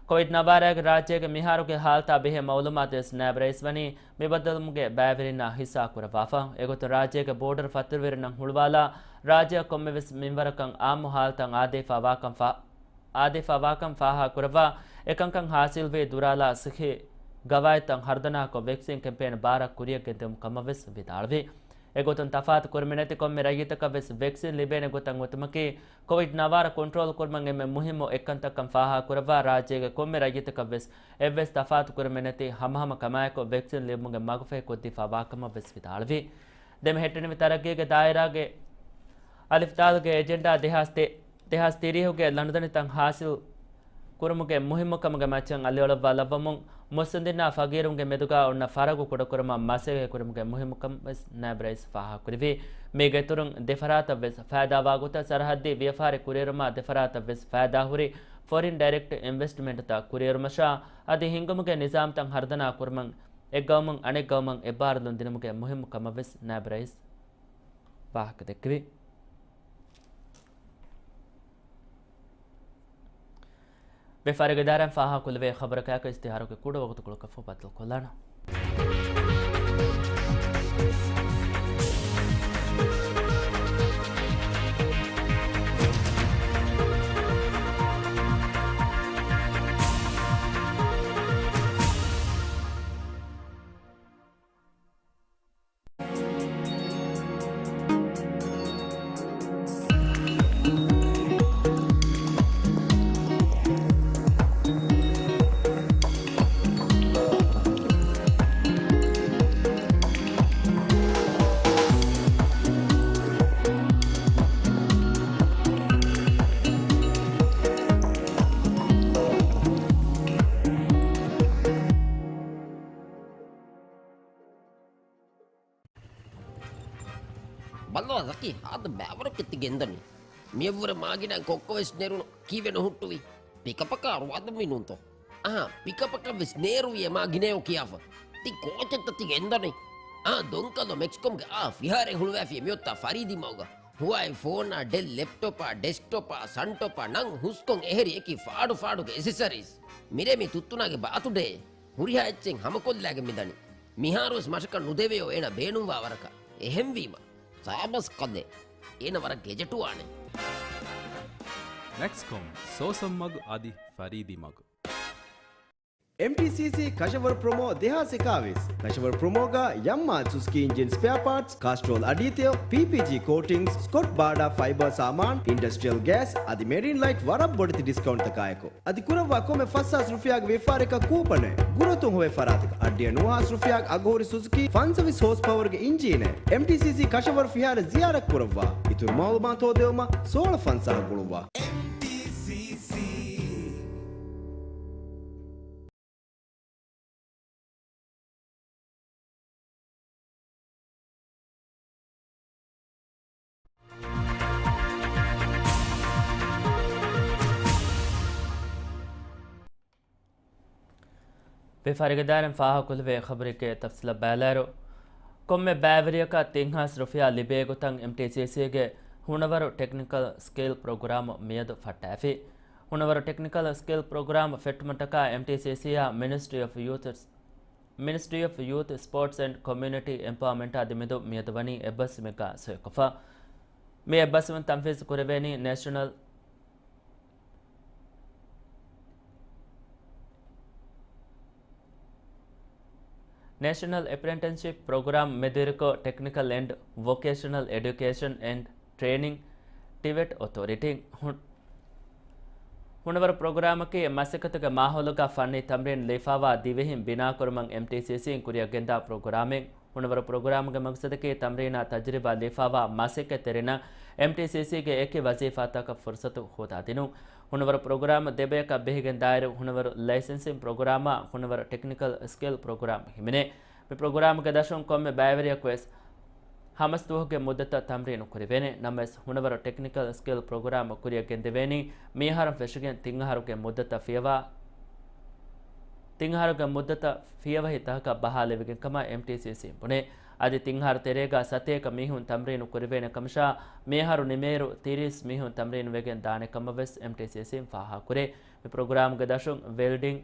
ކޮވިޑް ނައްވާރައިގެ ރާއްޖޭގެ މިހާރުގެ ހާލަތާ ބެހޭ މައުލޫމާތު ވެސް ނައިބް ރައީސް ވަނީ މި ބައްދަލުވުމުގެ ބައިވެރިންނާ ހިއްސާ ކުރައްވާފަ. އެގޮތުން ރާއްޖޭގެ ބޯޑަރު ފަތުރުވެރިންނަށް ހުޅުވާލާ، ރާއްޖެއަށް ކޮންމެވެސް މިންވަރަކަށް އާއްމު ހާލަތައް އާދޭފާ ވާކަން ފާ-، އާދޭފާ ވާކަން ފާހަގަ ކުރައްވާ، އެކަންކަން ހާސިލްވީ ދުރާލާ ސިއްހީ ގަވާއިދުތައް ހަރުދަނާކޮށް، ވެކްސިން ކެމްޕޭން ބާރަށް ކުރިއަށް ގެންދިއުމު ކަމަށް ވެސް ވިދާޅުވި. އެގޮތުން ތަފާތު ކުރިމަތި ކޮންމެ ރައްޔިތަކަށް ވެސް ވެކްސިން ލިބޭނެ ގޮތަށް އޮތުމަކީ، ކޮވިޑް ނައްވާރަ ކޮންޓްރޯލް ކުރުމަށް އެންމެ މުހިއްމު އެއްކަންތައްކަން ފާހަގަ ކުރައްވާ، ރާއްޖޭގެ ކޮންމެ ރައްޔިތަކަށް ވެސް އެއްވެސް ތަފާތު ކުރިމަތި ހަމަހަމަ ކަމާއެކު ވެކްސިން ލިބުމުގެ މަގުފަހި ކޮށްދީފާ ވާކަމަށް ވެސް ވިދާޅުވި. ދެމެހެއްޓެނިވި ތަރައްގީގެ ދާއިރާގެ އަލިފްދާލުގެ އެޖެންޑާ ދެހާސް ތިރީހުގެ ލަނޑުދަނޑިތައް ހާސިލް ކުރުމުގެ މުހިއްމުކަމުގެ މައްޗަށް އަލިއަޅުއްވާލައްވަމުން، މުއްސަނދިންނާ ފަގީރުންގެ މެދުގާ އޮންނަ ފަރަގު ކުޑަކުރުމަށް މަސައްކަތް ކުރުމުގެ މުހިއްމުކަން ވެސް ނައިބް ރައީސް ފާހަގަކުރެއްވި. މީގެ އިތުރުން ދެފަރާތަށް ވެސް ފައިދާވާ ގޮތަށް ސަރަހައްދީ ވިޔަފާރި ކުރިއެރުމާ ދެފަރާތަށް ވެސް ފައިދާހުރި ފޮރިން ޑައިރެކްޓް އިންވެސްޓްމަންޓްތައް ކުރިއެރުމަށާ އަދި ހިންގުމުގެ ނިޒާމްތައް ހަރުދަނާ ކުރުމަށް އެއްގައުމުން އަނެއްގައުމަށް އެއްބާރުލުން ދިނުމުގެ މުހިއްމު ކަމަށް ވެސް ނައިބް ރައީސް ވާހަކަ ދެއްކެވި. ވިޔަފާރި އިދާރާއިން ފާހަގަކޮށްލެވޭ ޚަބަރަކާއެކު އިޝްތިހާރުގެ ކުޑަ ވަގުތުކޮޅަކަށްފަހު ބައްދަލުކޮށްލާނަން. ބަލާ ޒަކީ، ހާދަ ބައިވަރަކަށް ތި ގެންދަނީ. މިއަށްވުރެ މާގިނަ ކޮއްކޮވެސް ނެރުނު ކީއްވެ ނުހުއްޓުވީ؟ ޕިކަޕަކާ ރުވާދުންވީ ނޫންތޯ؟ އަހާ، ޕިކަޕަކަށްވެސް ނޭރުވިއޭ މާ ގިނައޯ ކިޔާފަ. ތި ކޯޗެއްތަ ތި ގެންދަނީ؟ އާ، ދޮންކަލޯ މެކްސްކޮމްގެ އާ ފިހާރައެއް ހުޅުވައިފި މިއޮތާ ފަރީދީ މަގުގަ. ހުވާއި ފޯނާ، ޑެލް ލެޕްޓޮޕާ، ޑެސްކްޓޮޕާ، ސަންޓޮޕާ، ނަން ހުސްކޮން އެހެރި އެކި ފާޑު ފާޑުގެ އެސެސަރީސް. މިރޭ މި ތުއްތުނާގެ ބާތުޑޭ. ހުރިހާ އެއްޗެއް ހަމަކޮށްލާގެން މިދަނީ. މިހާރުވެސް މަށަކަށް ނުދެވެޔޯ އޭނަ ބޭނުންވާ ވަރަކަށް. އެހެންވީމަ، ސާބަސް ކަލޭ. އޭނަ ވަރަށް ގެޖެޓުވާނެ. މެކްސްކޮމް، ސޯސަން މަގު އަދި ފަރީދީ މަގު. އެމްޓީސީސީ ކަށަވަރު ޕްރޮމޯ ދެހާސް އެކާވީސް. ކަށަވަރު ޕްރޮމޯގަ ޔަމްމާ ސުޒުކީ އިންޖިން ސްޕެއާ ޕާޓްސް، ކާސްޓްރޯލް އަޑީތެޔޮ، ޕީޕީޖީ ކޯޓިންގްސް، ސްކޮޓް ބާޑާ ފައިބަރ ސާމާން، އިންޑަސްޓްރިއަލް ގޭސް އަދި މެރިން ލައިޓް ވަރަށް ބޮޑެތި ޑިސްކައުންޓްތަކާއެކު. އަދި ކުރައްވާ ކޮންމެ ފަސްހާސް ރުފިޔާގެ ވިޔަފާރިއަކަށް ކޫޕަނެއް. ގުރުއަތުން ހޮވޭ ފަރާތަކަށް އަށްޑިހަ ނުވަހާސް ރުފިޔާގެ އަގުހުރި ސުޒުކީ ފަންސަވީސް ހޯސް ޕަވަރގެ އިންޖީނެއް. އެމްޓީސީސީ ކަށަވަރު ފިހާރަ ޒިޔާރަތް ކުރައްވާ. އިތުރު މައުލޫމާތު ހޯދެވުމަށް ސޯޅަ ފަންސާހަށް ގުޅުއްވާ. އެމްޓީސީސީ. ވި ފަރިގެދާރިން ފާހަގަކުރެވޭ ޚަބަރެއްގެ ތަފްސީލަށް ބައިލާއިރު، ކޮންމެ ބައިވެރިޔަކަށް ތިން ހާސް ރުފިޔާ ލިބޭ ގޮތަށް އެމްޓީސީސީގެ ހުނަވަރު ޓެކްނިކަލް ސްކިލް ޕްރޮގްރާމް މިއަދު ފައްޓައިފި. ހުނަވަރު ޓެކްނިކަލް ސްކިލް ޕްރޮގްރާމް ފެއްޓުމަށްޓަކާ އެމްޓީސީސީއާ މިނިސްޓްރީ އޮފް ޔޫތު، މިނިސްޓްރީ އޮފް ޔޫތު، ސްޕޯޓްސް އެންޑް ކޮމިއުނިޓީ އެމްޕަވަރމަންޓާ ދެމެދު މިއަދު ވަނީ އެއްބަސްވުމެއްގަ ސޮއިކޮށްފަ. މި އެއްބަސްވުން ތަންފީޒު ކުރެވޭނީ ނޭޝަނަލް ނޭޝަނަލް އެޕްރެންޓިސްޝިޕް ޕްރޮގްރާމް މެދުވެރިކޮށް، ޓެކްނިކަލް އެންޑް ވޮކޭޝަނަލް އެޑިއުކޭޝަން އެންޑް ޓްރޭނިން، ޓިވެޓް އޮތޯރިޓީން ހު-، ހުނަވަރު ޕްރޮގްރާމަކީ މަސައްކަތުގެ މާހައުލުގަ ފަންނީ ތަމްރީން ލިޔެފައިވާ ދިވެހިން ބިނާކުރުމަށް އެމްޓީސީސީން ކުރިއަށް ގެންދާ ޕްރޮގްރާމެއް. ހުނަވަރު ޕްރޮގްރާމުގެ މަގްސަދަކީ ތަމްރީނާ ތަޖުރިބާ ލިޔެފައިވާ މަސައްކަތްތެރިންނަށް އެމްޓީސީސީގެ އެކި ވަޒީފާތަކަށް ފުރުސަތު ހޯދާދިނުން. ހުނަވަރު ޕްރޮގްރާމް ދެބަޔަކަށް ބެހިގެން ދާއިރު، ހުނަވަރު ލައިސެންސިން ޕްރޮގްރާމާ ހުނަވަރު ޓެކްނިކަލް ސްކިލް ޕްރޮގްރާމް ހިމެނޭ. މި ޕްރޮގްރާމްގެ ދަށުން ކޮންމެ ބައިވެރިޔަކުވެސް ހަމަސްދުވަހުގެ މުއްދަތަށް ތަމްރީނު ކުރެވޭނެ. ނަމަވެސް، ހުނަވަރު ޓެކްނިކަލް ސްކިލް ޕްރޮގްރާމް ކުރިއަށް ގެންދެވޭނީ މިއަހަރުން ފެށިގެން ތިން އަހަރުގެ މުއްދަތަށް ފިޔަވާ، ތިން އަހަރުގެ މުއްދަތަށް ފިޔަވަހި ތަކަކަށް ބަހާލެވިގެން ކަމަށް އެމްޓީސީސީން ބުނޭ. އަދި ތިން އަހަރު ތެރޭގަ ސަތޭކަ މީހުން ތަމްރީނު ކުރެވޭނެ ކަމަށާ، މިއަހަރު ނިމޭއިރު ތިރީސް މީހުން ތަމްރީނު ވެގެން ދާނެ ކަމަށް ވެސް އެމްޓީސީސީން ފާހަގަކުރޭ. މި ޕްރޮގްރާމްގެ ދަށުން ވެލްޑިން،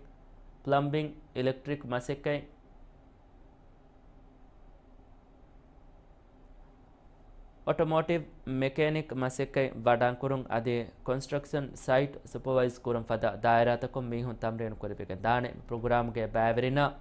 ޕްލަމްބިން، އިލެކްޓްރިކް މަސައްކަތް، އޮޓޮމޯޓިވް މެކޭނިކް މަސައްކަތް ވަޑާންކުރުން އަދި ކޮންސްޓްރަކްޝަން ސައިޓް ސުޕަވައިޒް ކުރުން ފަދަ ދާއިރާތަކުން މީހުން ތަމްރީނު ކުރެވިގެން ދާނެ. ޕްރޮގްރާމްގެ ބައިވެރިންނަށް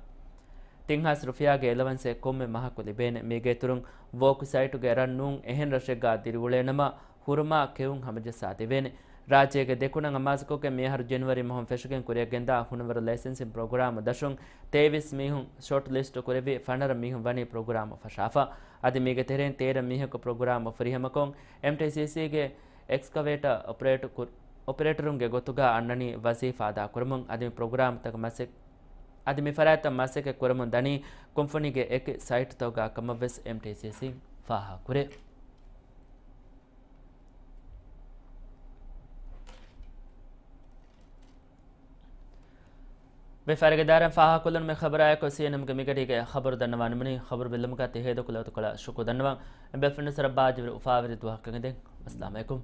ތިން ހާސް ރުފިޔާގެ އެލަވަންސެއް ކޮންމެ މަހަކު ލިބޭނެ. މީގެ އިތުރުން ވޯކް ސައިޓުގެ ރަން ނޫން އެހެން ރަށެއްގަ ދިރިއުޅޭނަމަ، ހުރުމާ ކެއުން ހަމަޖައްސާދެވޭނެ. ރާއްޖޭގެ ދެކުނަށް އަމާޒުކޮށްގެން މިއަހަރު ޖެނުއަރީ މަހުން ފެށިގެން ކުރިއަށްގެންދާ ހުނަވަރު ލައިސެންސިން ޕްރޮގްރާމް ދަށުން ތޭވީސް މީހުން ޝޯޓް ލިސްޓް ކުރެވި، ފަނަރަ މީހުން ވަނީ ޕްރޮގްރާމް ފަށާފަ. އަދި މީގެ ތެރެއިން ތޭރަ މީހަކު ޕްރޮގްރާމް ފުރިހަމަކޮށް، އެމްޓީސީސީގެ އެކްސްކަވޭޓަ އޮޕަރޭޓް ކުރ-، އޮޕަރޭޓަރުންގެ ގޮތުގަ އަންނަނީ ވަޒީފާ އަދާކުރަމުން. އަދި މި ޕްރޮގްރާމްތަކަށް މަސެއް-، އަދި މި ފަރާތްތައް މަސައްކަތް ކުރަމުން ދަނީ ކުންފުނީގެ އެކި ސައިޓްތަކުގަ ކަމަށްވެސް އެމްޓީސީސީން ފާހަގަކުރޭ. ވި ފަރިގެދާރަން ފާހަގަކޮށްލުން މި ޚަބަރާއެކު ސީއެންއެމްގެ މިގަޑީގެ ޚަބަރު ދަންނަވާނަމުނީ، ޚަބަރު ބެއްލުމުގަ ތި ހޭދަކު ލަވަތުކޮޅަށް ޝުކުރު ދަންނަވަން. އެބަ ފެންނަ ސަރަ ބާޖިވެރި އުފާވެރި ދުވަހަކަށް އެދެން. އައްސަލާމު ޢަލައިކުމް.